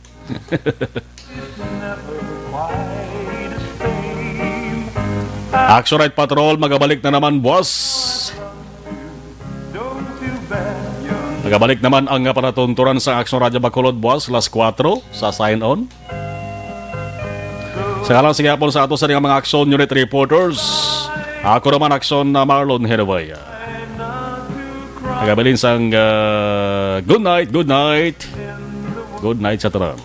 Action Night Patrol, magabalik na naman, boss. Nagabalik naman ang panatunturan sa Aksyon Radyo Bacolod, buwas alas kuwatro sa sign-on. Sa ngalan sa gihapon sa ato sa mga Aksyon Unit Reporters, ako naman, Aksyon na Marlon Henaway. Nagabilin sang, ah, good night, good night. Good night sa tanan.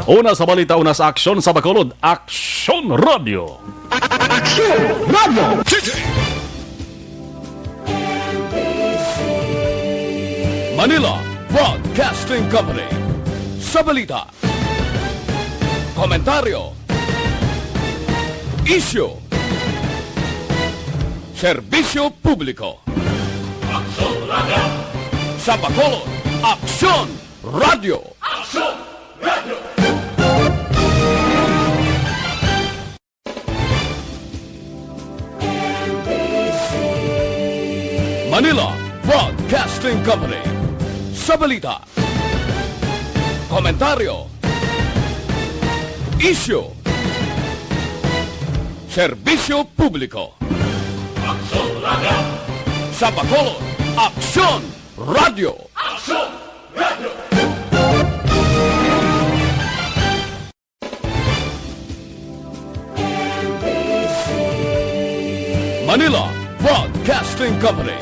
Una sa balita, una sa aksyon sa Bacolod, Aksyon Radyo. Aksyon Radyo. Manila Broadcasting Company. Sa balita, komentaryo, isyu, serbisyo publiko. Aksyon Radyo. Sa Bacolod, Aksyon Radyo. Aksyon Radyo. Manila Broadcasting Company. Sa balita, komentaryo, isyu, serbisyo publiko. Aksyon Radyo. Sa Bacolod, Aksyon Radyo. Aksyon Radyo. Manila Broadcasting Company.